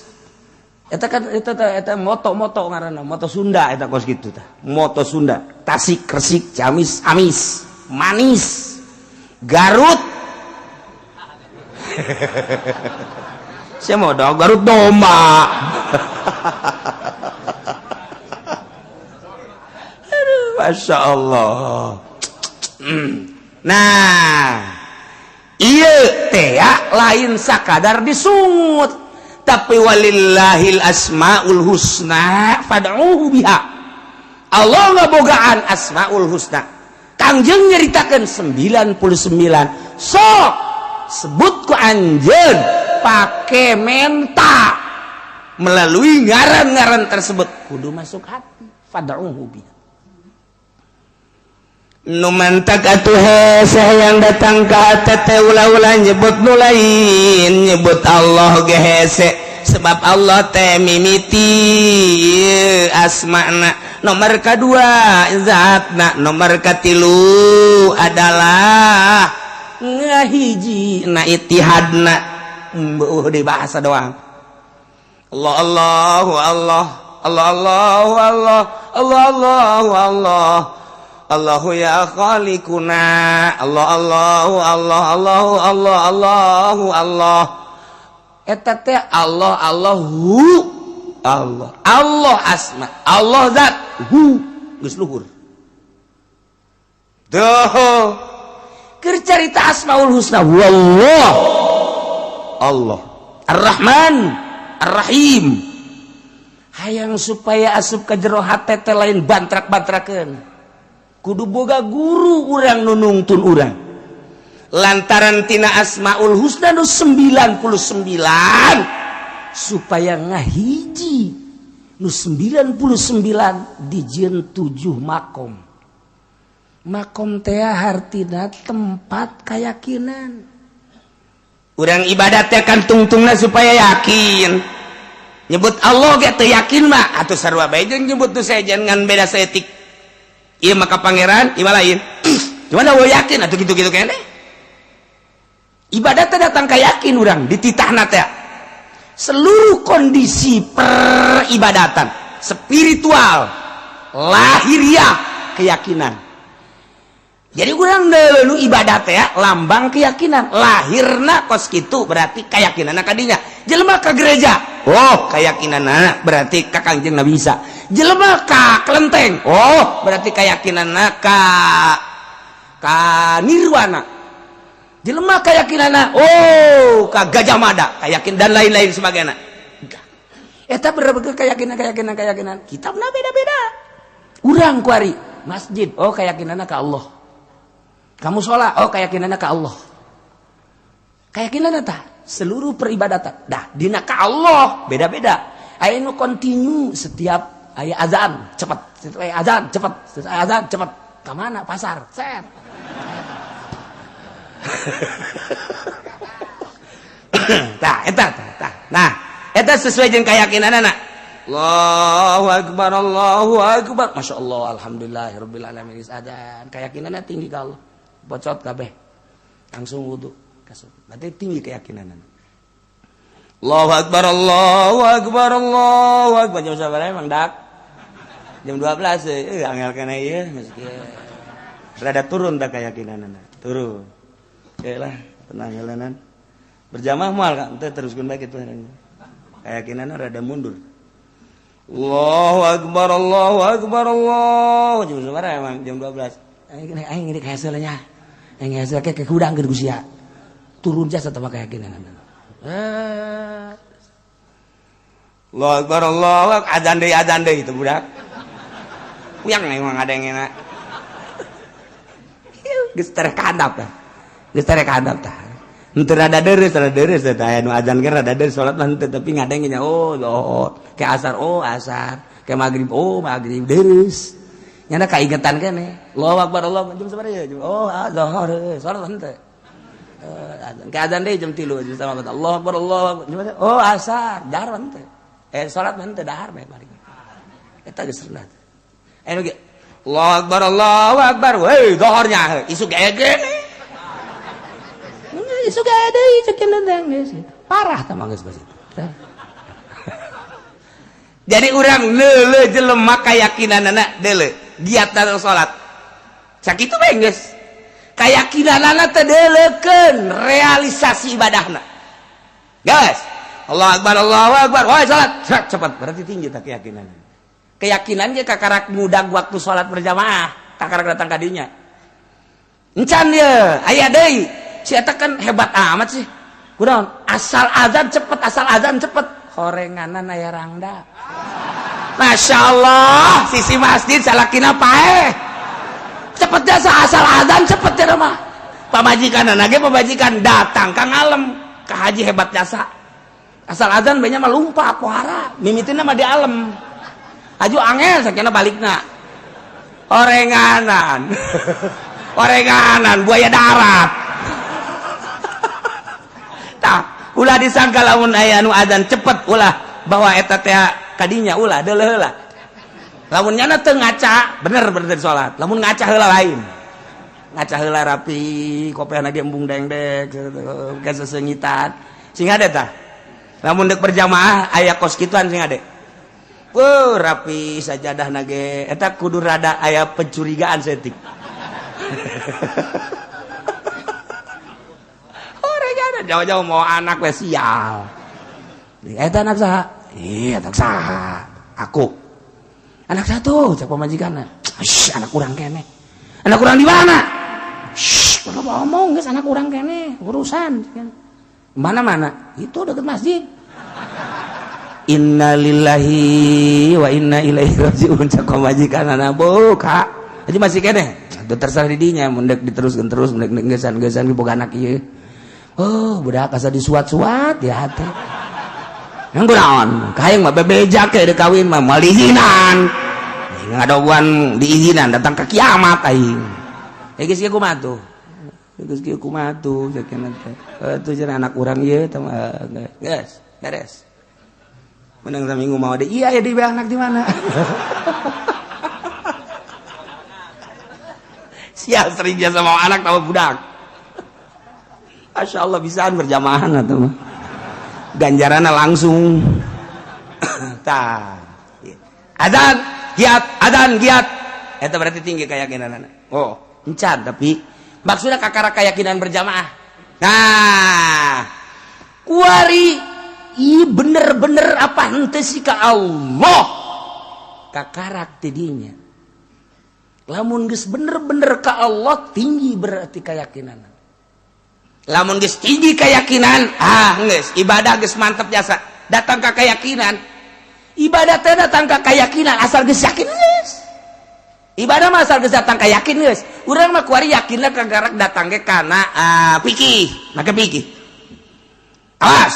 Eta kan eta eta moto-moto ngaranna moto Sunda, eta kos kitu tah. Moto Sunda, Tasik Resik, Ciamis amis, manis. Garut. Saya mau dong Garut domba. Aduh, Masya Allah. Nah, iya teh lain sakadar disungut, tapi walillahil asmaul husna fad'uhu biha. Allah ngabogaan asmaul husna. Kangjeng nyeritakan 99, sok sebut ku anjeun pake menta melalui ngaran-ngaran tersebut, kudu masuk hati, fad'uhu biha. Nu mantak atuh hese yang datang ka hate, ulah-ulah nyebut nu lain, nyebut Allah ge hese, sebab Allah teh mimiti asmana, nomor kedua zatna, nomor katilu adalah ngahiji na ittihadna. Di bahasa doang Allah Allahu Allah Allah Allahu Allah Allah Allahu Allah Allahu ya khaliquna Allah Allahu Allah Allahu Allah Allahu Allah. Eta teh Allah Allahu Allah Allah asma, Allah zat, hu geus luhur. Tuh keur carita asmaul husna, wallah Allah Ar-Rahman Ar-Rahim. Hayang supaya asup ka jero hate teh lain bantrak-bantrakeun, kudu boga guru urang nu nungtun urang, lantaran tina asmaul husna nu 99 supaya ngahiji nu 99 dijieun 7 makom. Makom teh hartina tempat keyakinan. Urang ibadat teh kan tungtungna supaya yakin. Nyebut Allah ge teu yakin mah atuh sarua bae jeung nyebut nu sejen, ngan beda saeutik. Ieu maka pangeran, ieu lain. Cuman eueuh yakin atuh kitu-kitu keneh. Ibadat teh datang ka yakin urang dititahna teh. Seluruh kondisi peribadatan spiritual, lahiriah, keyakinan. Jadi urang nu ibadat ya lambang keyakinan lahirna kos kitu, berarti keyakinan kadinya. Jelema ka gereja, oh, keyakinan berarti ka Kangjeng Nabi Isa. Jelema ka kelenteng, oh, berarti keyakinan ka ka nirwana. Jelema keyakinan, oh, ka Gajah Mada, keyakinan, dan lain-lain sebagainya. Eta berbagai keyakinan, keyakinan, keyakinan kitabna beda-beda. Urang kuari masjid, oh, keyakinannya ke Allah. Kamu sholat, oh, keyakinannya ke Allah. Keyakinan eta seluruh peribadatan dah dina ka Allah beda-beda. Aya nu kontinu setiap aya azan cepet, setiap aya azan cepet, setiap aya azan cepet ka mana pasar set. Tah eta tah tah. Nah, eta sesuai jeung keyakinanana. Allahu akbar, Allahu akbar. Masya Allah, alhamdulillahirabbil alamin. Adzan keyakinannya tinggi ka Allah. Bocot kabeh. Langsung wudu. Kasut. Berarti tinggi keyakinanana. Allahu akbar, Allahu akbar, Allahu akbar. Jam sabaraha emang dak? Jam 12 angel kana ieu geus kieu. Rada turun tak keyakinanana. Turun. Oke lah, tenang heuleunnan. Berjamaah moal kan teh teruskeun bae kitu. Keyakinanna rada mundur. Allahu akbar, Allahu akbar, Allah. Jam sabaraha emang? Jam 12. Aing aing ini hasilnya. Aing hasil ke kudang geus sia. Turun jasa sama keyakinan. Allahu akbar, Allahu akbar. Azan deui itu budak. Kuyang emang ada yang enak. Geus tereh kadap tah. Geus tereh kadap tah. Henteu rada deureuh teh aya nu azan ge rada deureuh salat mah henteu, tapi ngadengnya oh oh ke asar, oh asar, ke maghrib, oh maghrib, deureuh. Nyana kaingetan keneh. Allahu akbar, Allah jam sabaraha ya? Oh, ah zuhur salat henteu. Azan ke azan deui jam 3 jam sama Allah akbar, Allah akbar. Oh asar, dahar henteu. Salat mah henteu, dahar bae balik. Eta geus rendah. Anu ge Allahu akbar, Allahu akbar. Woi, zuhurnya isuk ege. Isuk aya deui cek geus. Parah tah mah geus geus itu. Jadi urang leuleuh jelema kayakinanana deuleu giat dalam salat. Sakitu bae geus. Kayakinanana teh deuleukeun realisasi ibadahna. Guys, Allah akbar, Allahu akbar. Woi salat, cepat. Berarti tinggi tak keyakinan. Keyakinan ge kakarak mudag waktu salat berjamaah, kakarak datang ka dinya. Encan ye, aya deui. Si eta kan hebat amat sih. Kunaon? Asal azan cepet, asal azan cepet. Horenganan aya rangda. Masya Allah, sisi masjid salakina paeh. Cepet jasa asal azan cepet ya mah. Pamajikan lagi pamajikan datang ka ngalem ka haji hebat jasa. Asal azan banyak mah lumpat pohara, mimitina mah di alem. Aju angel sakina balikna. Orenganan. Orenganan buaya darat. Tah, ulah disangka lamun aya anu azan cepet ulah bahwa eta teh kadinya, ulah deuleuh heula. Lamun nyana teu ngaca, bener bener salat. Lamun ngaca heula lain. Ngaca heula rapi, kopiahna ge embung dengdek, ke sesengitan. Sing ade tah. Lamun deuk berjamaah aya kos kituan sing ade. Wuh, rapi sajadah nage eta kudu rada aya pencurigaan setik. Orang jauh-jauh mau anak we sial. Eta anak saha? Iya, anak saha? Aku. Anak satu, cek pamajikanna. Shh, anak urang kene. Anak urang di mana? Shh, udah ngomong geus anak urang kene, urusan. Mana-mana? Itu deket masjid. Innalillahi wa inna ilaihi rajiun cek pamajikanna buka. Aja masih kene. Itu terserah didinya mun deuk diteruskeun terus, mun deuk geus-geusan boga anak ieu. Oh, budak asa disuat-suat ya hati. Yang kunaon? Kahayang mah bebeja ke deuk kawin mah moal diizinan. Ngadoguan diizinan datang ke kiamat aing. Eh geus kieu kumaha tuh? Geus kieu kumaha tuh sakeuna teh. Tuh cenah anak urang ieu teh mah geus, beres. Menang saminggu mau deh. Iya ya di anak di mana? Sial sering biasa mau anak tahu budak. Masya Allah bisaan berjamaah atau mah. Ganjarannya langsung. Tah. Adzan, giat, adzan, giat. Eta berarti tinggi keyakinan. Oh, encan tapi maksudnya kakara keyakinan berjamaah. Nah, kuari i bener-bener apa henteu sih ka Allah. Kakarak tidinya. Lamun geus bener-bener ka Allah tinggi berarti keyakinan. Lamun geus tinggi keyakinan, ah geus ibadah geus mantep jasa. Datang ka keyakinan. Ibadah teh datang ka keyakinan asal geus yakin geus. Ibadah mah asal geus datang ka yakin geus. Urang mah kuari yakinna kagarak datang ge kana fikih, make fikih. Awas,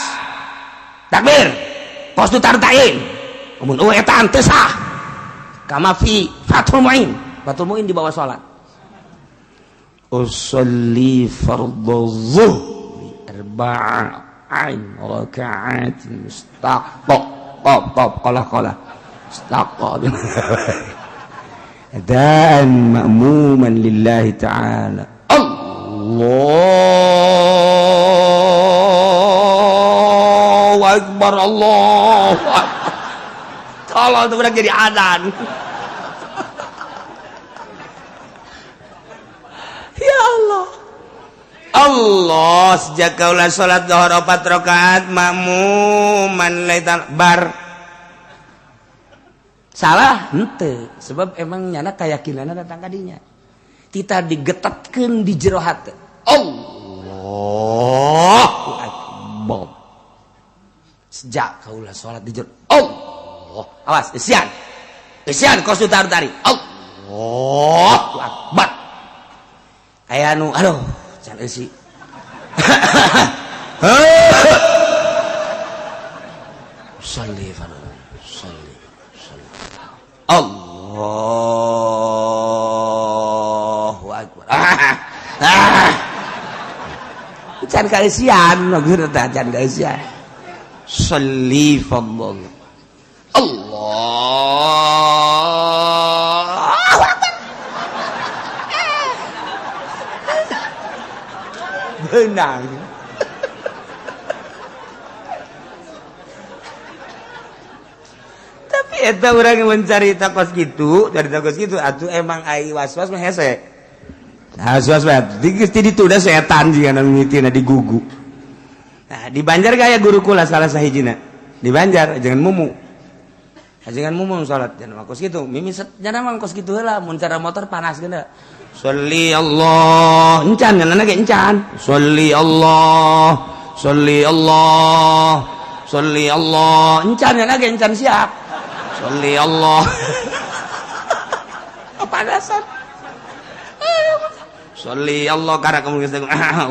takbir, qasdu tartain, mun eueuh eta teu sah. Kama fi Fathul Muin. Fathul Muin di bawah salat, usolli fardhu zuhri arba'in rakaat mustaqqa qaf qaf qala qala mustaqqa adaan ma'muman lillahi ta'ala. Allahu akbar, Allahu akbar. Tolong tuh budak jadi adzan. Ya Allah, Allah, sejak kaulah salat zuhur 4 rakaat makmuman laitan bar salah henteu, sebab emang nyana keyakinanna datang kadinya kita digetatkeun di jero hate. Allahu akbar, sejak kaulah salat di jero Allah, awas isian isian kos taruh tari Allahu akbar. Aya nu aduh can eusi. Sholli fardhu sholli sholli Allahu akbar. Can kaeusian maksudna teh, can kaeusian. Sholli fardhu Allahu akbar. Benang. Tapi eta urang yang mencari takos gitu, dari takos gitu atuh emang ai was-was mah hese. Was-was mah di ditu da setan jiga nu mimitina di gugu. Nah, di Banjar gaya guru kula salah sahijina. Di Banjar jangan mumu. Jangan mumu salat jangan kos gitu. Mimi jangan mah kos gitu heula mun cara motor panas geuna. Sholli Allah, encan nyanana ge encan. Sholli Allah, sholli Allah, sholli Allah, encan nyanana ge encan siap. Sholli Allah. Kepanasan. Sholli Allah karena kamu geus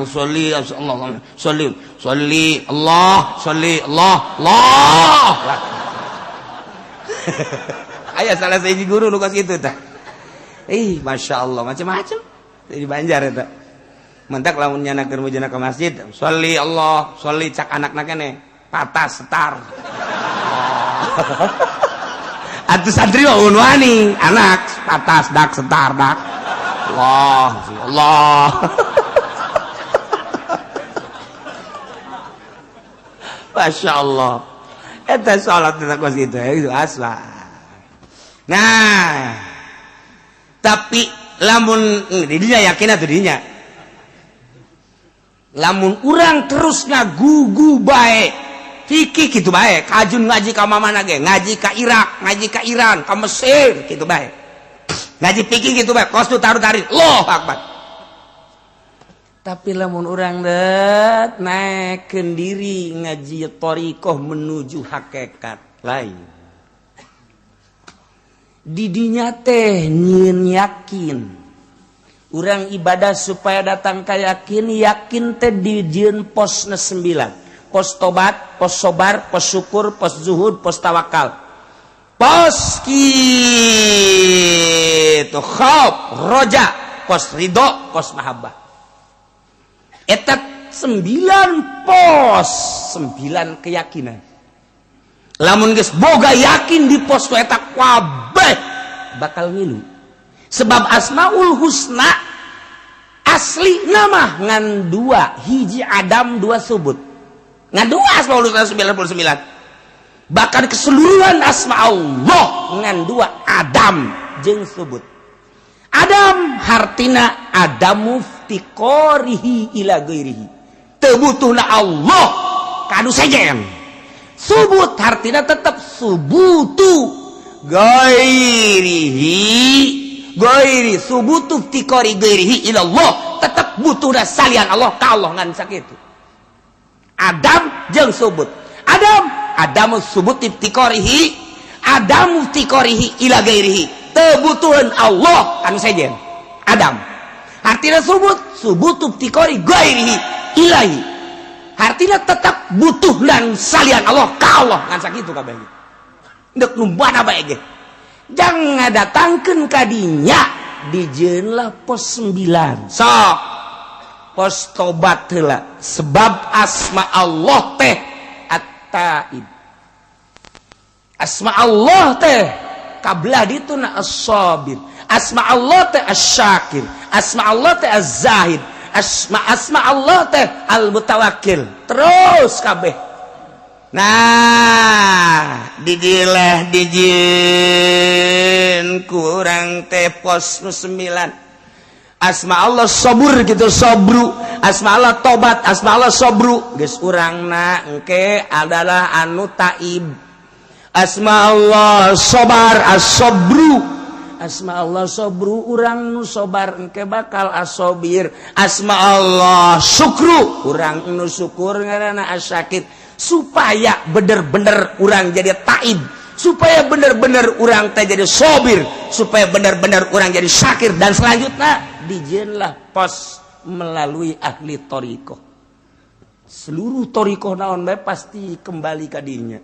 sholli Allah, sholli, sholli Allah, sholli Allah, Allah. Aya salah sahiji guru nu kos kitu tah. Ih, masya Allah, macam-macam di Banjar eta. Mentak lamun nyana keur mujana ke masjid, sholli Allah, sholli cak anakna kene, patas setar. Atuh santri mah wani, anak patas dak setar dak. Allah, Allah. Masya Allah. Eta salat eta kos kitu itu asla. Nah, tapi lamun didinya yakin atau didinya lamun urang terus ngagugu bae fikih gitu bae, kajun ngaji ka mana ge, ngaji ka Irak, ngaji ka Iran, ka Mesir gitu bae, ngaji fikih gitu bae, kos taruh tarik Allahu akbar. Tapi lamun urang det naikkeun diri ngaji thariqah menuju hakikat lain, didinya teh nyieun yakin urang ibadah supaya datang ka yakin. Yakin teh dijieun posna 9: pos tobat, pos sobar, pos syukur, pos zuhud, pos tawakal, pos kitu khauf, roja, pos ridho, pos mahabbah. Eta 9 pos, 9 keyakinan. Lamun geus boga yakin di pos eta kabeh bakal ngilu, sebab asmaul husna asli nama ngan dua, hiji adam, dua subut, ngan dua asmaul husna 99. Bahkan keseluruhan asma Allah ngan dua, adam jeung subut. Adam hartina adamu iftiqarihi ila ghairihi, teu butuhna Allah ka anu sejen. Subut hartina tetap subutu ghairihi, ghairi subutu iftiqari ghairihi ila Allah, tetap butuhna salian Allah ka Allah, ngan sakitu. Adam jeung subut. Adam adamu subut iftiqarihi, adamu iftiqarihi ila ghairihi, teu butuheun Allah anu sejen Adam. Artinya subut, subutu iftiqari ghairihi ilahi. Artinya tetap butuh dan salian Allah ka Allah, ngan sakitu kabeh. Ndek nu mana bae ge. Jangan datangkeun ka dinya, dijieunlah pos 9. Sok pos tobat heula, sebab asma Allah teh At-Taib. Asma Allah teh kablah dituna As-Sabir. Asma Allah teh Asy-Syakir. Asma Allah teh Az-Zahid. Asma asma Allah teh Al-Mutawakkil. Terus kabeh. Nah, didilah dijieun kurang teh pos nu 9. Asma Allah sabur gitu, sobru. Asma Allah tobat, asma Allah sobru. Geus urangna engke adalah anu taib. Asma Allah sobar, as-sobru. Asma Allah sobru, urang nu sobar engke bakal asobir. Asma Allah syukru, urang nu syukur ngaranna asyakir. Supaya bener-bener urang jadi taib, supaya bener-bener urang teh jadi sobir, supaya bener-bener urang jadi syakir, dan selanjutnya dijieunlah pos melalui ahli toriko. Seluruh toriko naon bae pasti kembali ka dinya.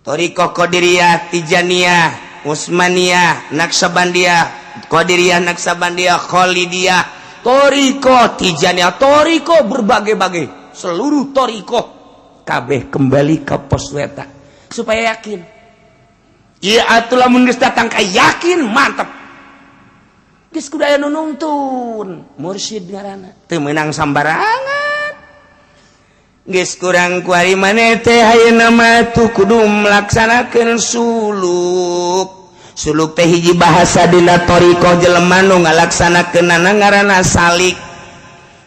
Toriko Qadiriyah, Tijaniyah, Utsmaniyah, Naksabandiyah, Qadiriyah, Naksabandiyah, Khalidiyah, toriko Tijaniyah, toriko berbagai-bagai, seluruh toriko kabeh kembali ke pos weta supaya yakin. Iya atuh, lamun geus datang ka yakin, mantep. Geus kudu aya nu nungtun, mursyid ngaranna. Teu meunang sambarangan. Geus kurang kuari maneh teh ayeuna mah tuh kudu melaksanakeun suluk. Suluk teh hiji bahasa dina thoriqoh, jelema nu ngalaksanakeunana ngaranna salik.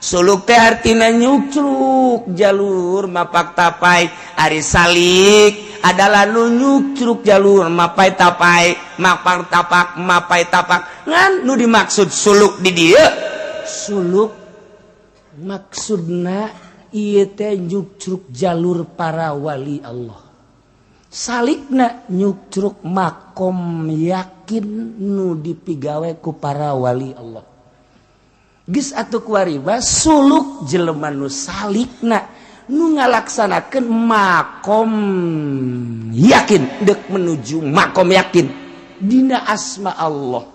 Suluk teh artina nyukcruk jalur mapak tapai. Ari salik adalah nu nyukcruk jalur mapai tapai, mapak tapak, mapai tapak. Ngan nu dimaksud suluk di dieu, suluk maksudna ieu teh nyukcruk jalur para wali Allah. Salikna nyukcruk makom yakin nu dipigawe ku para wali Allah. Geus atuh kuari suluk jelema nu salikna nu ngalaksanakeun makom yakin, dek menuju makom yakin dina asma Allah.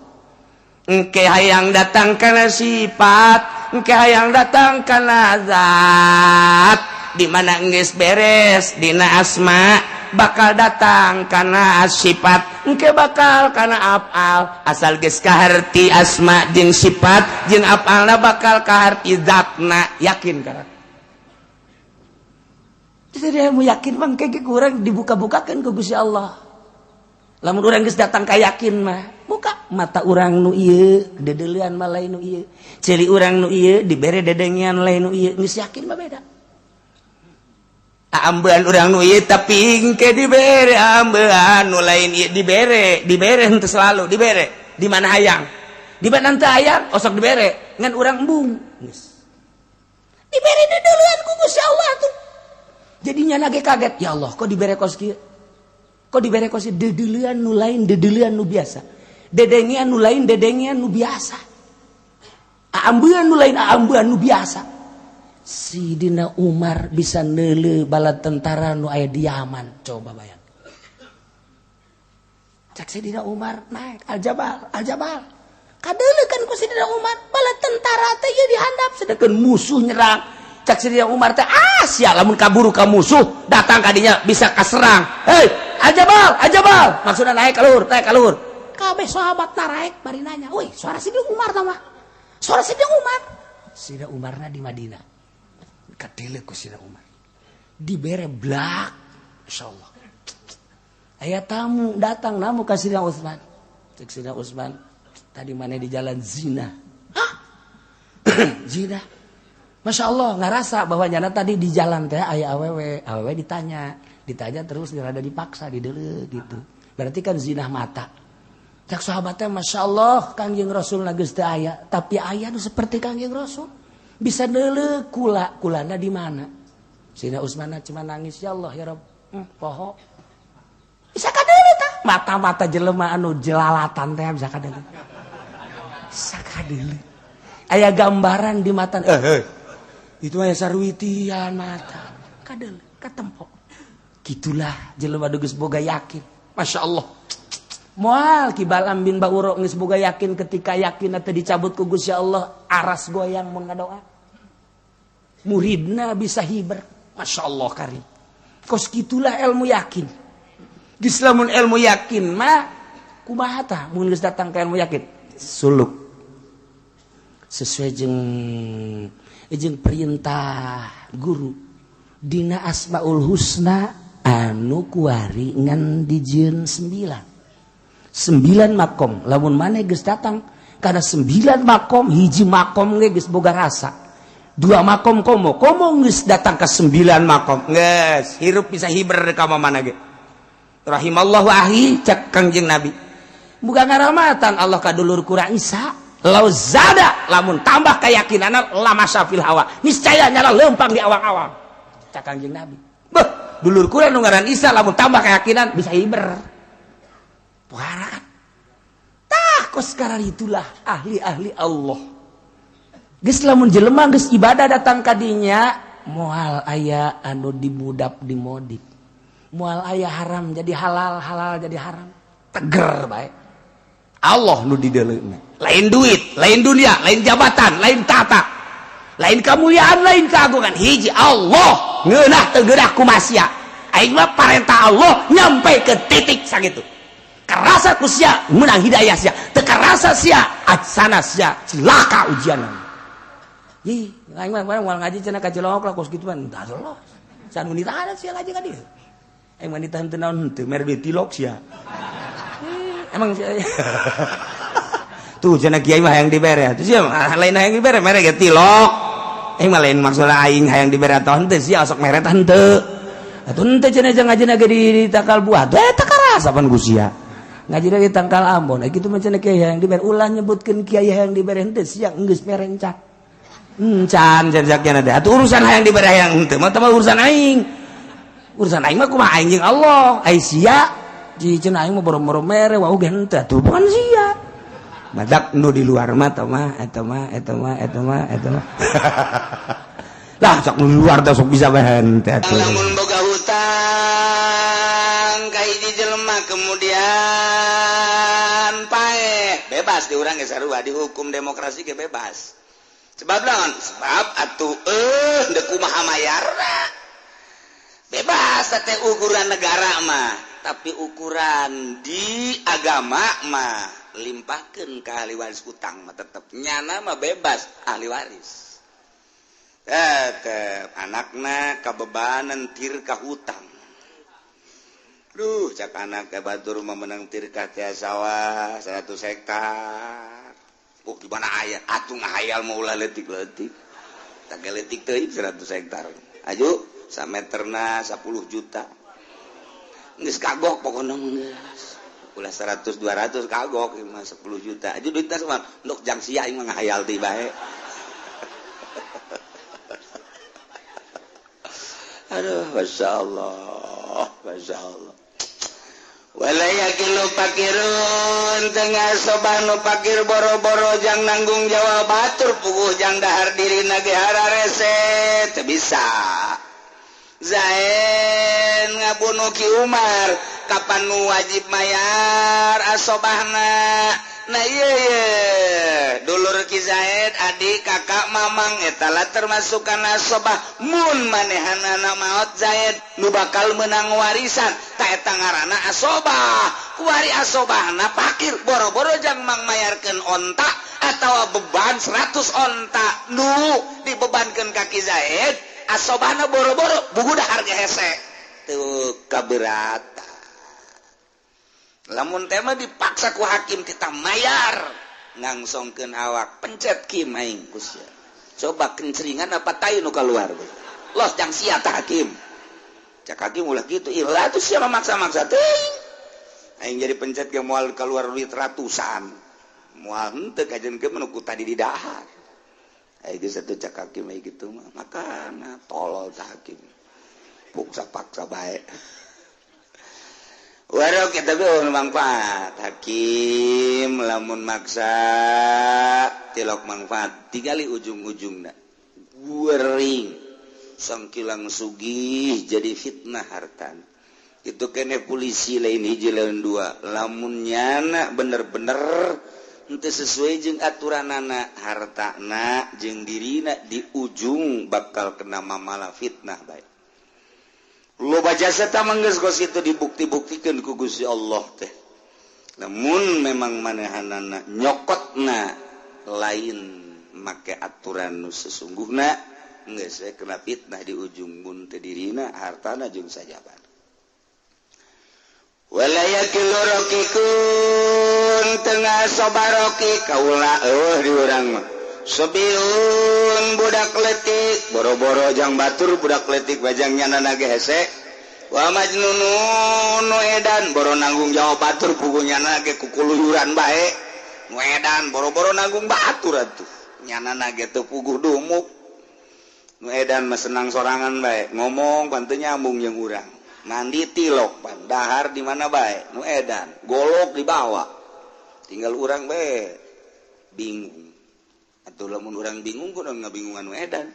Engke hayang datang kana sifat, engke hayang datang kana zat. Di mana geus beres dina asma, bakal datang kana sifat, engke bakal kana afal. Asal geus kaharti asma jeung sifat jeung afalna, bakal kaharti zatna, yakin karak. Jadi mau yakin bang kayak kurang dibuka-bukakan ke Gusti Allah. Lamun urang geus datang ka yakin mah, buka mata urang nu ieu dedeulean mah lain nu ieu, ceuli urang nu ieu dibere dedengean lain nu ieu. Geus yakin mah beda. Ambean urang nu ieu, tapi engke dibere ambean nu lain ieu, dibere, dibere henteu selalu dibere. Di mana hayang, di mana teu hayang osok dibere, ngan urang embung geus dibere dedeulean ku Gusti Allah tuh. Jadinya lagi kaget, ya Allah, kok dibere kos kieu, kok dibere kos kieu? Dedeulean nu lain, dedeulean nu biasa, dedengean nu lain, dedengean nu biasa, ambean nu lain, ambean nu biasa. Sidina Umar bisa neuleu bala tentara nu aya di Yaman. Coba bayang, cak Sidina Umar naik Al-Jabal, Al-Jabal, kadeuleu kan ku Sidina Umar bala tentara teh ieu dihandap, sedangkan musuh nyerang. Cak Sidina Umar teh, ah sia, lamun kaburu ka musuh datang kadinya bisa kaserang. Hei, Al-Jabal, Al-Jabal, maksudna naik ka luhur, naik ka luhur. Kabeh sahabat naraek bari nanya, "Woi, suara Sidina Umar tah mah, suara Sidina Umar." Sidina Umarna di Madinah. Kadeuleu ku Sidina Umar, dibere blak, insyaallah aya tamu datang namu ka Sidina Utsman. Cek Sidina Utsman, "Tadi mana di jalan zina?" "Hah, zina?" Masya Allah, ngerasa bahwa nyana tadi di jalan teh aya awewe, awewe ditanya, ditanya terus rada dipaksa di dulu gitu. Berarti kan zina mata. Cak sahabatnya, Masya Allah, Kangjeng Rasul geus teu aya, tapi aya nu seperti Kangjeng Rasul. Bisa deuleu kula, kulana di mana? Sina Utsman cuma nangis, "Ya Allah, ya Rabb, poho." Bisa kadeuleu tah? Mata-mata jelema anu jelalatan teh bisa kadeuleu. Bisa kadeuleu. Aya gambaran di mata. Eh, eh. Itu aya sarwitian mata. Kadel katempo. Gitulah jelema geus boga yakin. Masya Allah. Moal Ki Balam bin Bauro geus boga yakin ketika yakin teh dicabut ku Gusti Allah, aras goyang mun ngadoa. Muridna bisa hiber. Masya Allah karim. Kos gitulah ilmu yakin. Geus lamun ilmu yakin mah kumaha tah mun geus datang ka ilmu yakin? Suluk. Sesuai jeung perintah guru dina Asmaul Husna anu kuari ngan dijieun 9. 9 makom. Lamun maneh geus datang kana 9 makom, hiji makom ge geus boga rasa. 2 makom komo, komo geus datang ka 9 makom. Geus hirup bisa hiber ka mana ge. Rahimallahu ahi cak Kangjeng Nabi. Bukan ngaramatan Allah ka dulur kurang Isa. Lau zada lamun tambah keyakinanna lama syafil hawa. Niscaya nyala lempang di awang-awang. Cak Kangjeng Nabi. Beuh, dulur kurang nu ngaran Isa lamun tambah keyakinan bisa hiber. Pohara kan? Tah kos sekarang itulah ahli-ahli Allah. Geus lamun jelema geus ibadah datang ka dinya moal aya anu dimudap dimodif. Moal aya haram jadi halal, halal jadi haram. Teger bae. Allah nu dideuleuna. Lain duit, lain dunia, lain jabatan, lain tata. Lain kemuliaan, lain keagungan. Hiji Allah ngeunah teu geunah kumasia. Aing mah parentah Allah nyampe ke titik sakitu. Kerasa ku sia menang hidayah sia, teu karasa sia atsana sia celaka ujianna. Ih, aing mah moal ngaji cenah ka Cilongok lah kos kitu mah tah los. Can nitahan sia ngaji ka dieu. Aing mah nitahan teu naon henteu mere duit tilok sia. Emang sia tuh cenah kiai mah hayang dibere. Tuh sia lain hayang dibere mere ge tilok. Aing mah lain maksudna aing hayang dibere atau henteu sia sok mere tah henteu. Atuh henteu cenah jeung ngajina ge di takal buah. Tuh eta karasa pan ku sia. Ngaji dari tangkal Ambon, gitu macam kiai yang diberi ulah nyebutkeun kiai yang diberi henteu siang geus mere encan. Encan jajaknya ada. Atuh urusan hayang diberi hayang henteu mah urusan aing. Urusan aing mah kumaha aing jeung Allah. Ai sia di cenah aing mah boro-boro mere wau ge henteu atuh bukan sia. Badak nu di luar mah eta mah eta mah eta mah eta mah eta mah. Lah sok nu di luar teh sok bisa bae henteu atuh. Lamun boga hutang ka hiji jelema kemudian paeh, bebas di urang ge sarua dihukum demokrasi ge bebas. Sebab naon? Sebab atuh deuk kumaha mayarna. Bebas teh ukuran negara mah, tapi ukuran di agama mah limpahkeun ka ahli waris utang mah tetep nyana mah bebas ahli waris. Tetep anakna kabebanan tirkah hutang. Duh, cak anak ke batur mah menang tirkah teh sawah 100 hektar. Oh, di mana aya? Atuh ngahayal mau ulah leutik-leutik. Tak leutik teuing 100 hektar. Aju sameterna 10 juta. Geus kagok pokona geus. Ulah 100 200 kagok ieu mah 10 juta. Aju duitna mah ndok jang sia aing mah ngahayal deui bae. Aduh, Masya Allah, Masya Allah. Wala yakilu pakirun tengah soban nu pakir boro-boro jang nanggung jawab batur puguh jang dahar diri nage hararese teu bisa. Zain ngabunuh Ki Umar kapan nu wajib mayar asobahna. Nah iya iya dulur Ki Zaid adik kakak mamang etala termasuk kana asobah mun manehanana maot Zaid nu bakal menang warisan ta eta ngaranna asobah kuari asobahna pakir boro-boro jang mangmayarkeun onta atawa beban 100 onta nu dibebankeun ka Ki Zaid asobahna boro-boro bugudah harga hese tuh kaberatan. Lamun tema dipaksa ku hakim kita mayar ngangsongkeun awak pencet kim aing ku sia. Coba kencringan apa tai nu keluar los jang sia tah hakim. Cak hakim ulah kitu ilah atuh sia memaksa-maksa teuing. Aing jadi pencet ge moal keluar duit ratusan. Moal henteu kajeun ge mah nu ku tadi di dahar. Aing geus atuh cak hakim aya kitu mah makana tolol tah hakim. Paksa-paksa bae. Waduh kita manfaat hakim lamun maksa tilok manfaat tigali ujung-ujungna Guering sangkilang sugih jadi fitnah hartana. Itu kene polisi lain hiji lain dua, lamun nyana bener-bener henteu sesuai jeung aturanana, hartana jeung dirina di ujung bakal kena mamala fitnah bae. Loba jasa tah geus kos kitu dibukti-buktikeun ku Gusti Allah teh. Namun memang manehanana nyokotna lain make aturan nu sesungguhna, geus we kena fitnah di ujung mun teu dirina hartana jeung sajaban. Wala yakilu rokikun tengah sobaroki kaula eueuh di urang mah. Sobiun budak letik boro-boro jang batur budak letik bajang nyana ge hese. Wa majnunun nu edan boro nanggung jawab batur puguh nyana ge kukuluyuran bae. Nu edan boro-boro nanggung batur atuh. Nyana ge teu puguh dumuk. Nu edan mah senang sorangan bae, ngomong pan teu nyambung jeung urang. Mandi tilok pan, dahar di mana bae, nu edan, golok dibawa. Tinggal urang bae bingung. Atuh lamun urang bingung kudu ngabingungan nu edan.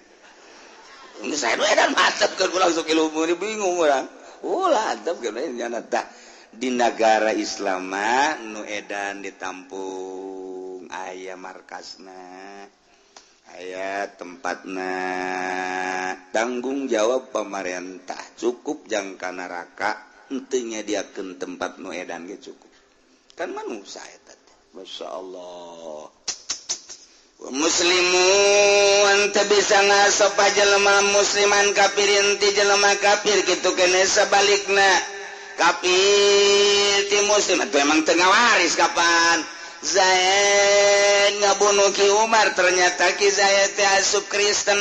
Geus saya nu edan mantep kan urang sok ilmu bingung urang. Ulah antep geus nyana tah. Di negara Islam mah nu edan ditampung aya markasna, aya tempatna, tanggung jawab pamarentah cukup jangka neraka henteu nyadiakeun tempat nu edan ge cukup. Kan manusia eta teh. Masya Allah. Muslimun teu bisa ngasop jelema musliman kafirin ti jelema kafir kitu kene sabalikna. Kafir ti muslim atuh emang teu ngawaris kapan? Zaid ngabunuh Ki Umar, ternyata Ki Zaid teh asup Kristen.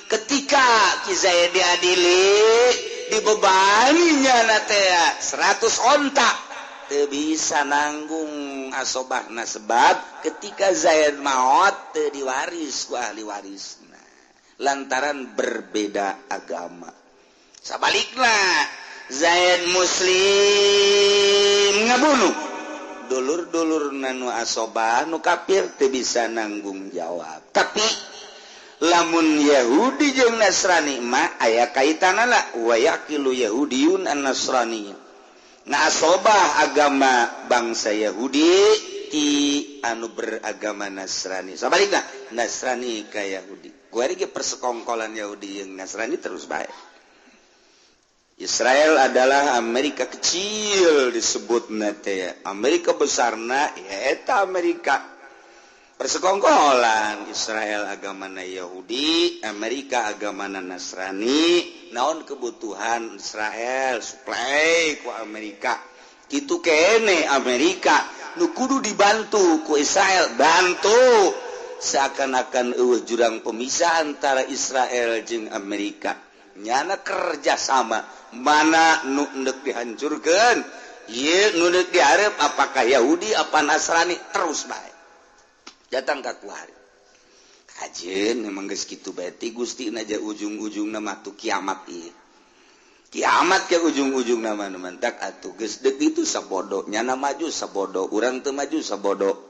Ketika Ki Zaid diadili, dibebaninya na teh 100 onta, teu bisa nanggung asobahna sebab ketika Zaid maot teu diwaris ku ahli warisna lantaran berbeda agama. Sabalikna Zaid muslim ngabunuh dulur-dulur nanu asobah nu kafir teu bisa nanggung jawab. Tapi lamun Yahudi jeung Nasrani mah aya kaitanana wa yaqilu Yahudiyun an Nasrani. Nah asobah agama bangsa Yahudi ti anu beragama Nasrani. Sabalikna Nasrani ka Yahudi. Kuari ge persekongkolan Yahudi jeung Nasrani terus bae. Israel adalah Amerika kecil disebutna teh. Amerika besarna ya eta Amerika. Persekongkolan Israel agamana Yahudi, Amerika agamana Nasrani. Naon kebutuhan Israel suplai ku Amerika. Kitu kene Amerika nu kudu dibantu ku Israel, bantu. Seakan-akan eueuh jurang pemisah antara Israel jeung Amerika. Nyana kerjasama mana nu endek dihancurkan, ieu nu endek dihareup apakah Yahudi apa Nasrani terus bae. Datang ka kuari. Kajeun emang geus kitu bae ti Gusti aja ujung-ujungna mah tuh kiamat ieu. Kiamat ke ujung-ujungna mah nu mantak atuh geus deuk itu sabodo, nyana maju sabodo, urang teu maju sabodo.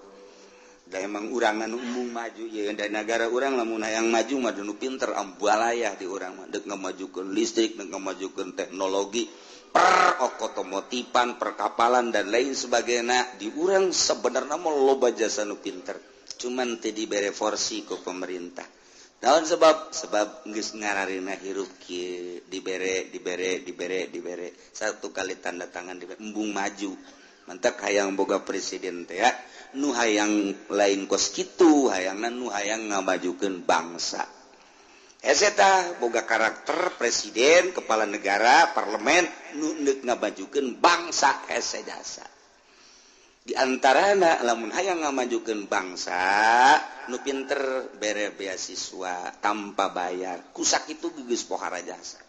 Da emang urang nu embung maju ieu da nagara urang lamun hayang maju mah nu pinter ambalayah di urang mah deuk ngamajukeun listrik, deuk ngamajukeun teknologi, per otomotifan, perkapalan dan lain sebagainya. Di urang sebenarnya mah loba jasa nu pinter, cuman teu dibere porsi ku pemerintah. Naon sebab? Sebab geus ngararina hirup kieu dibere dibere dibere dibere satu kali tanda tangan dibere embung maju. Mantak hayang boga presiden teh ya nu hayang lain kos kitu, hayangna nu hayang ngamajukeun bangsa. Eta boga karakter presiden, kepala negara, parlemen nu neuk ngamajukeun bangsa hese jasa. Di antarana lamun hayang ngamajukeun bangsa nu pinter bere beasiswa tanpa bayar. Kusak itu geus pohara jasa.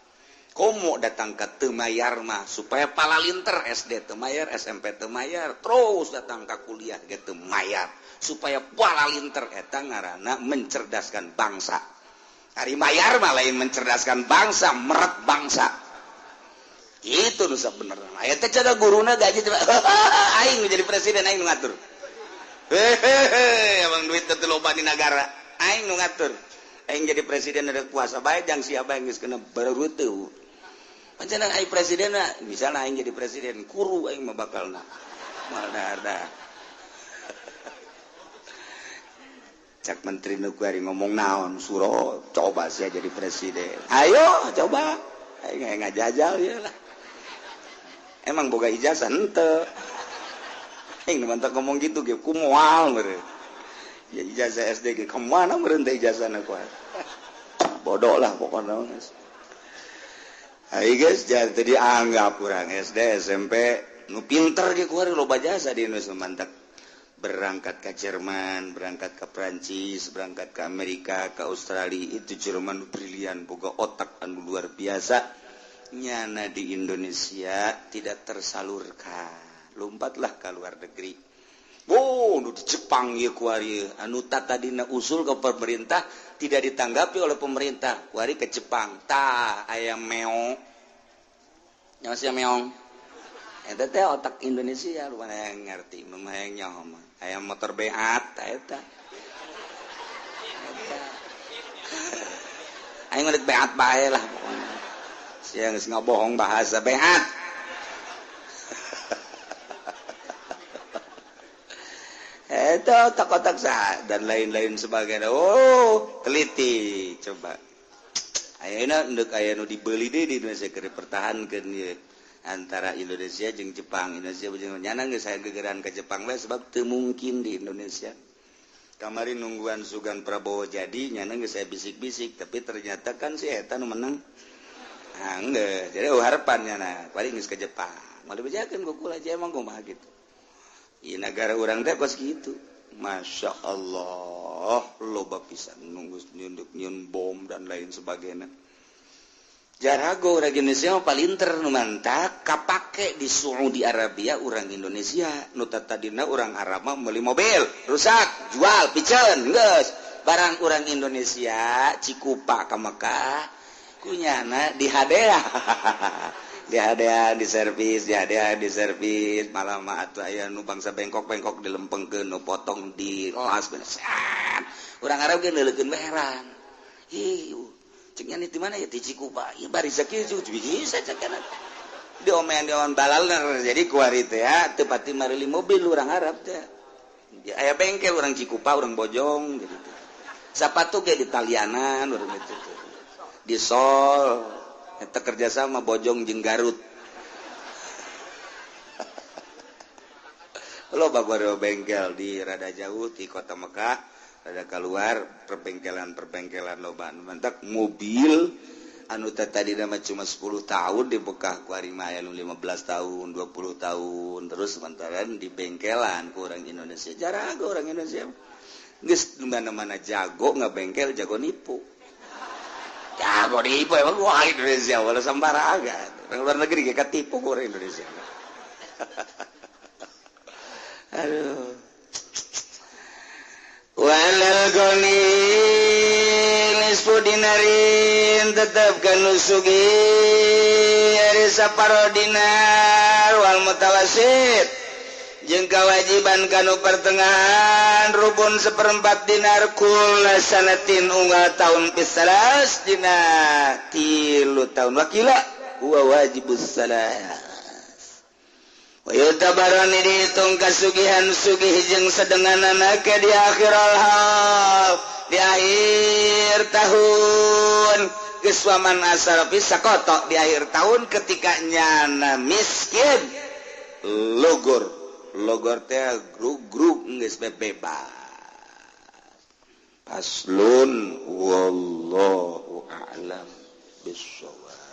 Komo datang ke teu mayar mah supaya palalinter SD teu mayar, SMP teu mayar, terus datang ke kuliah ge teu mayar supaya palalinter eta ngaranna mencerdaskan bangsa. Ari mayar mah lain mencerdaskan bangsa, meret bangsa. Itu nu sabenerna. Aya teh cara guruna gaji teh aing jadi presiden aing nu ngatur. Hehehe, emang duit teh loba di nagara, aing nu ngatur. Aing jadi presiden ada kuasa bae jang siapa yang geus kena bareuteut. Pancen aing presiden misalnya aing jadi presiden kuru aing mah bakalna. Moal dahar. Cak menteri nu kuari ngomong naon suro coba sia jadi presiden. Ayo coba. Aing ngajajal ieu lah. Emang boga ijazah henteu. Aing mantap ngomong gitu ge ku moal meureun. Ya ijazah SD ge kemana meureun teh ijazahna ku. Bodoh lah pokoknya. Ayo guys, jadi dianggap kurang SD, SMP, nu pinter ge kuari loba jasa di Indonesia mantap. Berangkat ke Jerman, berangkat ke Prancis, berangkat ke Amerika, ke Australia, itu Jerman brilian, boga otak anu luar biasa. Nyana di Indonesia tidak tersalurkan. Lompatlah ke luar negeri. Oh, nu di Jepang ieu kuari anu tadina usul ke pemerintah tidak ditanggapi oleh pemerintah. Kuari ke Jepang. Tah aya meong. Nyawa sia meong. Eta teh otak Indonesia lu mana yang ngerti, mana yang nyaho mah. Aya motor beat ta eta. Eta. Aing mah beat bae lah pokona. Sia geus ngabohong bahasa beat. Itu otak-otak sah dan lain-lain sebagainya. Oh, teliti coba. Ayeuna endek aya nu dibeli deui di Indonesia keur dipertahankeun ieu antara Indonesia jeung Jepang. Indonesia jeung nyana geus aya gegeran ka Jepang we sebab teu mungkin di Indonesia. Kamari nungguan Sugan Prabowo jadi nyana geus aya bisik-bisik tapi ternyata kan si eta nu menang. Ah, geus. Jadi harapan nyana paling geus ke Jepang. Moal dibejakeun ku kula aja emang kumaha gitu. Di negara orang teh kos gitu. Masya Allah, loba pisan nunggu nyun bom dan lain sebagainya. Jarago orang Indonesia mah palinter nu mantak kapake di Saudi Arabia orang Indonesia nu tadina orang Arab mah meuli mobil rusak jual piceun geus barang orang Indonesia Cikupa ka Mekah kunyana di hadiah. Di hadiah di servis, di hadiah di servis, malah mah atuh aya nu bangsa bengkok-bengkok dilempengkeun nu potong di las beneran. Urang Arab ge neuleukeun heran. Ih, cek nya di mana ya di Cikupa. Ieu bari sakieu bisa cek kana. Diomean-diomean balalner jadi kuari teh ya teu pati mareli mobil urang Arab teh. Aya bengkel urang Cikupa, urang Bojong gitu teh. Sapatu ge di Talianan urang itu teh. Di sol eta kerjasama Bojong jeung Garut. Loba baru bengkel di rada jauh di kota Mekah, rada keluar perbengkelan-perbengkelan loba anu mantak mobil anu tadi mah cuma 10 tahun di Mekah ku ari mah aya 15 tahun, 20 tahun terus sementara di bengkelan ku orang Indonesia. Jarago orang Indonesia. Geus mana-mana jago ngabengkel jago nipu. Jago nipu emang wah Indonesia wala sembarangan. Orang luar negeri ge katipu ku orang Indonesia. Aduh. Walal goni nisfu dinarin tetep kanu sugih ari saparo dinar wal mutawasit jeung kewajiban kanu pertengahan rubun seperempat dinar kula sanatin unggal tahun pisalas dina 3 tahun wakila huwa wajibus salas wa yutabarani dihitung kasugihan sugih jeung sedenganana ke di akhir al di akhir tahun geus waman asal pisakoto di akhir tahun ketika nyana miskin logor logor teh grug-grug geus bebas. Faslun wallahu a'lam bissawab.